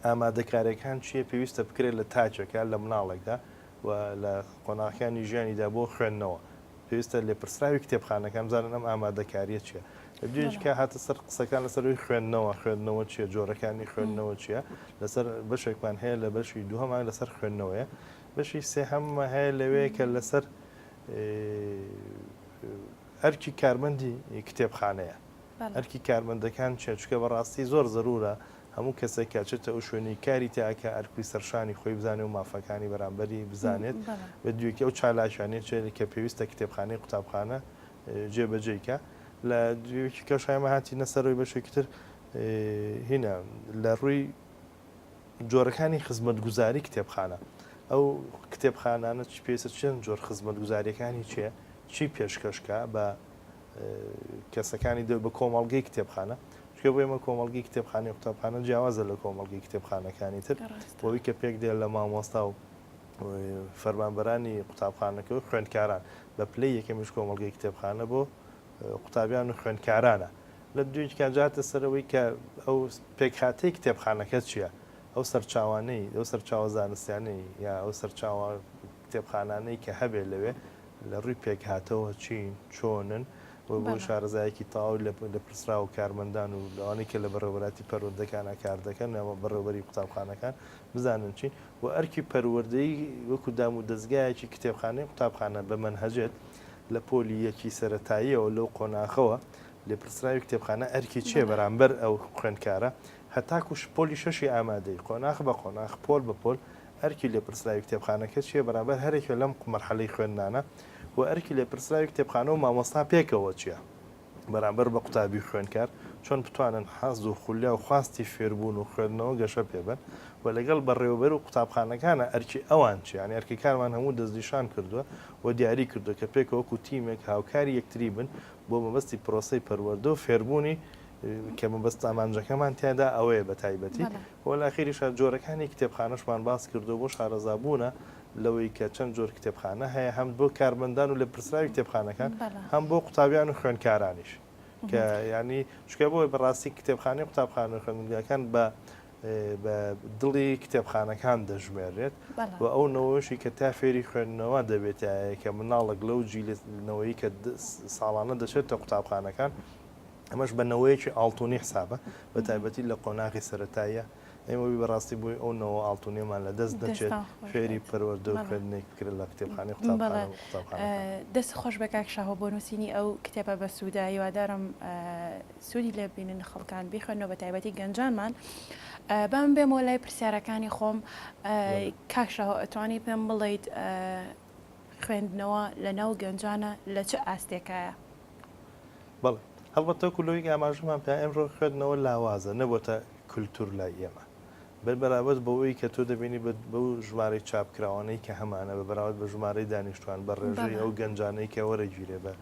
ئامادەکارییەکان چییە پێویستە بکرێت لە تاکێکا، لە مناڵێکدا و لە قۆناغەکانی ژیانیدا بۆ خوێندنەوە. پێویستە لێپرسراوی کتێبخانەکان بزانن ئەم ئامادەکارییە چییە. لە دوێکی کە هاتە سەر قسەکان لەسەر ئەوی خوێندنەوە، خوێندنەوە چییە، جۆرەکانی خوێندنەوە چییە، لەسەر بەشێکمان هەیە لە بەشی دووهەمان لەسەر خوێندنەوەیە. بەشی سێهەممان هەیە لەوێ کە لەسەر ئەرکی کارمەندی کتێبخانەیە. ئەرکی کارمەندەکان چیە؟ چونکە بەڕاستی زۆر زەرورە هەموو کەسێک کە ئەچێتە ئەو شوێنەی کاری تیا ئەکا ئەرکی سەرشانی خۆی بزانێ و مافەکانی بەرامبەری بزانێت و دوێکی ئەو چالاکیانەی چیە کە پێویستە کتێبخانەی قوتابخانە جێ بەجێی کا. لە دوێکی کەش ئێمە هاتینە سەرەوەی بەشێکی تر هینە لە ڕووی جۆرەکانی خزمەتگوزاری کتێبخانە ئەو کتێبخانانە چ پێویستە چەند جۆر خزمەتگوزاریەکانی چیە چی پێشکەش کا بە کەسەکانی دەو بە کۆمەڵگەی کتێبخانە چونکە بۆ ئێمە کۆمەڵگەی کتێبخانەی قوتابخانە جیاوازە لە کۆمەڵگەی کتێبخانەکانی تر بۆی کە پێک دێ لە مامۆستا و فەرمانبەرانی قوتابخانەکە و خوێندکاران بە پلەی یەکەمیش کۆمەڵگەی کتێبخانە بۆ قوتابیان و خوێندکارانە لە دوێکیان جاتە سەرەوەی کە ئەو پێکهاتەی کتێبخانەکە چییە ئەو سەرچاوانەی ئەو سەرچاوە زانستیانەی یا ئەو سەرچاوە کتێبخانانەی کە هەبێ لەوێ لە ڕووی پێکهاتەوە چین، چۆنن و بۆ شارەزایەکی تەواو لە لێپرسراو و کارمەندان و لەوانەی کە لە بەڕێوەبەرایەتی پەروەردەکانا کار دەکەن یا بەڕێوەبەری قوتابخانەکان بزانن چین و ئەرکی پەروەردەیی وەکوو دام و دەزگایەکی کتێبخانەی قوتابخانە بە مەنهەجێت لە پۆلی یەکی سەرەتاییەوە لەو قۆناغەوە لێپرسراوی کتێبخانە ئەرکی چییە بەرامبەر ئەو خوێندکارە هەتاکوو پۆلی شەشی ئامادەیی قۆناغ بە قۆناغ پۆل بە پۆل ئەرکی لێپرسراوی کتێبخانەکە چییە بەرامبەر هەرێکە لەم مەرحەلەی خوێندنانە و ئەرکی لێپرسراوی کتێبخانە و مامۆستا پێکەوە چییە بەرامبەر بە قوتابی و خوێندکار چۆن بتوانن حەز و خولیا و خواستی فێربوون و خوێندنەوە گەشە پێبەن و لەگەڵ بەڕێوەبەر و قوتابخانەکانە ئەرکی ئەوان چییە یانی ئەرکەکانمان هەموو دەستنیشان کردووە و دیاری کردووە کە پێکەوە وەکو تیمێک هاوکاری یەکتری بن بۆ مەبەستی پرۆسەی پەروەردە و فێربوونی کە مەبەست ئامانجەکەمان تیادا ئەوەیە بە تایبەتی و لە ئەخیریشا جۆرەکانی کتێبخانەشمان باس کردووە بۆ شارەزابوونە لەوەی کە چەند جۆر کتێبخانە هەیە هەم بۆ کارمەندان و لێپرسراوی کتێبخانەکان هەم بۆ قوتابیان و خوێندکارانیش کە یانی چونکە بۆی بەڕاستی کتێبخانەی قوتابخانە و خوێندنگاکان بە. بە دڵی کتێبخانەکان دەژمێرێت و ئەو نەوەشی کە تا فێری خوێندنەوە دەبێتایە کە مناڵێک لەو جیلە نەوەی کە ساڵانە دەچێتە قوتابخانەکان ئەمەش بە نەوەیەکی ئاڵتونی حسابە بە تایبەتی لە قۆناغی سەرەتاییە ئێمە بی بەڕاستی بۆی ئەو نەوە ئاڵتونیەمان لە دەست نەچێت فێری پەروەردە و خوێندنێک بکرێت لە کتێبخانەی قوتابخانە و قوتابخانەکان. دەست خۆش بێ کاک شاهۆ بۆ نووسینی ئەو کتێبە بەسوودە هیوادارم سوودی لێ ببینن خەڵکان بیخوێنەوە بە تایبەتی گەنجانمان با من بێمەوە لای پرسیارەکانی خۆم کاک شاهۆ ئەتوانی پێم بڵیت خوێندنەوە لە ناو گەنجانە لە چ ئاستێکایە؟ بەڵێ هەڵبەتە وەکو لەوەی ئاماژەمان پێ ئەمڕۆ خوێندنەوە لاوازە نەبۆتە کولتور لای ئێمە بە بەراورد بەوەی کە تۆ دەبینی بەو ژمارەی چاپکراوانەی کە هەمانە بە بەراورد بە ژمارەی دانیشتوان بە ڕێژەی ئەو گەنجانەی کە وەرەگیرێ بە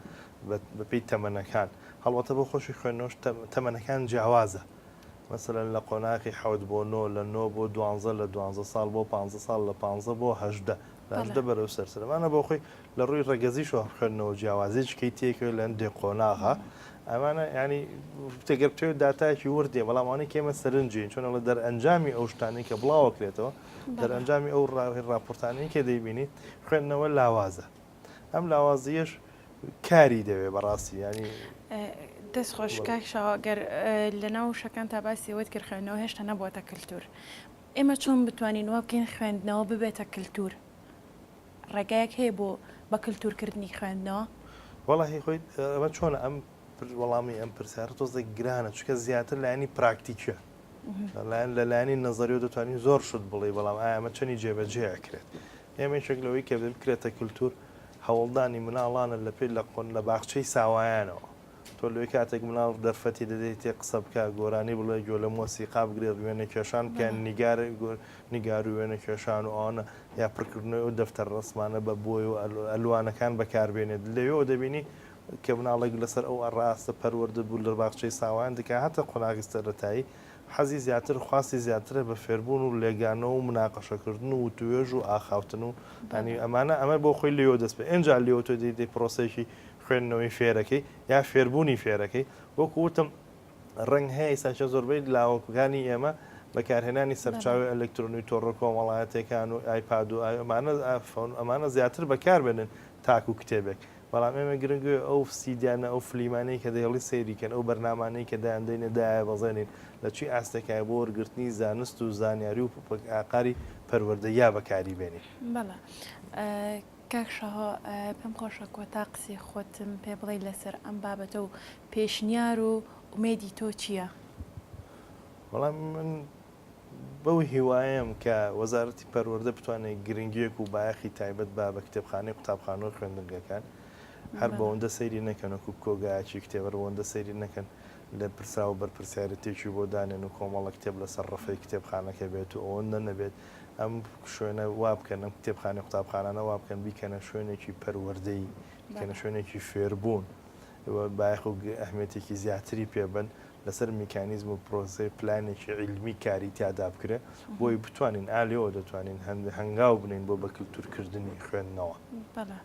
بەپێی تەمەنەکان هەڵبەتە بۆ خۆشی خوێندنەوەش تەمەنەکان جیاوازە مەسەلەن لە قۆناغی حەوت بۆ نۆ لە نۆ بۆ دوانزە لە دوانزە ساڵ بۆ پانزە ساڵ لە پانزە بۆ 18 لە 18 بەرەو سەرتر ئەمانە بۆ خۆی لە ڕووی ڕەگەزیشەوە خوێندنەوە جیاوازیی تێکەوێت لە هەندێک قۆناغا ئەمانە یانی گەر بتەوێت داتایەکی ورد نییە بەڵام ئەوانەی کە ئێمە سەرنجین چۆن ئەڵێ دەرئەنجامی ئەو شتانەی کە بڵاوەکرێتەوە دەرئەنجامی ئەو ڕاپۆرتانەی کە دەیبینی خوێندنەوە لاوازە ئەم لاوازیەش کاری دەوێ بەڕاستی ینی دەست خۆش کاک شاوە گەر لەناو وشەکان تا باسی ئەوەت کرد خوێندنەوە هێشتا نەبووەتە کلتور ئێمە چۆن بتوانین وا بکەین خوێندنەوە ببێتە کلتور ڕێگایەک هەیە بۆ بە کلتورکردنی خوێندنەوە؟ وەڵاهی خۆی ئەمە چۆنە ئەم وەڵامی ئەم پرسیارە تۆزێک گرانە چونکە زیاتر لایەنی پراکتیکیە لایەن لە لایەنی نەزەریەوە دەتوانین زۆر شت بڵێ بەڵام ئایا ئەمە چەنی جێبەجێ ئەکرێت ئێمە یەکێک لەوەی کە بکرێتە کلتور هەوڵدانی مناڵانە لە پێ لە قۆن لە باخچەی ساوایانەوە تۆ لەوێ کاتێک مناڵ دەرفەتی دەدەیتێ قسە بکا، گۆرانی بڵێ، گوێ لە مۆسیقا بگرێت، وێنە کێشان بکا، نیگار نیگار و وێنە کێشان و ئەوانە یا پڕکردنەوەی ئەو دەفتەر ڕەسمانە بە بۆی و ئەلوانەکان بەکاربێنێت لەوێوە دەبینی کە مناڵێک لەسەر ئەو ڕاستە پەروەردە بوو لە باخچەی ساوایان دەکا هاتە قۆناغی سەرەتایی حەزی زیاتر خواستی زیاترە بە فێربوون و لێگانەوە و مناقەشەکردن و وتوێژ و ئاخاوتن و یانی ئەمانە ئەمە بۆ خۆی لێوە دەست پێ ئینجا لێوە تۆ دێی پرۆسەیەکی خوێندنەوەی فێرەکەی یا فێربوونی فێرەکەی وەکو وتم ڕەنگ هەیە ئیساچە زۆربەی لاوەکانی ئێمە بەکارهێنانی سەرچاوی ئەلکترۆنی تۆڕە کۆمەڵایەتەکان و ئایپاد و ئەمانە فۆن ئەمانە زیاتر بەکاربێنن تاکو کتێبێک بەڵام ئێمە گرنگە ئەو سیدیانە ئەو فلیمانەی کە دەیڵی سەیریکەن ئەو بەرنامانەی کە دایاندەینە دایە بەزێنین لە چی ئاستێکای بۆ وەرگرتنی زانست و زانیاری و ئاقاری پەروەردە یا بەکاری بێنین. بەڵێ کاک شاهۆ پێم خۆشە کۆتا قسەی خۆتم پێ بڵێی لەسەر ئەم بابەتە و پێشنیار و ئومێدی تۆ چییە؟ وەڵا من بەو هیوایەم کە وەزارەتی پەروەردە بتوانێت گرنگیەک و بایەخی تایبەت با بە کتێبخانەی قوتابخانە و خوێندنگەکان هەر بەوەندە سەیری نەکەن وەکو کۆگایەکی کتێب هەر بەوەندە سەیری نەکەن لێپرسراو و بەرپرسیارێتیەکی بۆ دانێن و کۆمەڵە کتێب لەسەر ڕەفەی کتێبخانەکە بێت و ئەوەندە نەبێت ئەم شوێنە وا بکەن، ئەم کتێبخانەی قوتابخانانە وا بکەن بیکەنە شوێنێکی پەروەردەیی، بیکەنە شوێنێکی فێربوون و بایەخ و ئەهمیەتێکی زیاتری پێ بەن، لەسەر میکانیزم و پرۆسەی پلانێکی عیلمی کاری تیادا بکرێ بۆی بتوانین ئا لێوە دەتوانین هەنگاو بنێین بۆ بەکلتورکردنی خوێندنەوە. بەڵێ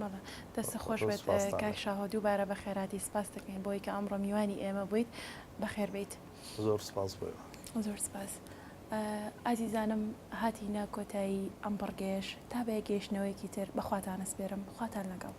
بەڵێ دەستت خۆش بێت کاک شاهۆ دووبارە بەخێرهاتی سپاست دەکەین بۆی کە ئەمڕۆ میوانی ئێمە بوویت بەخێر بێیت. زۆر سپاس بۆ ئێوە. زۆر سپاس. ئازیزانم هاتینە کۆتایی ئەم بڕگەیەش تا بە یەک گەیشتنەوەیەکی تر بە خواتان ئەسپێرم خواتان لەگەڵ.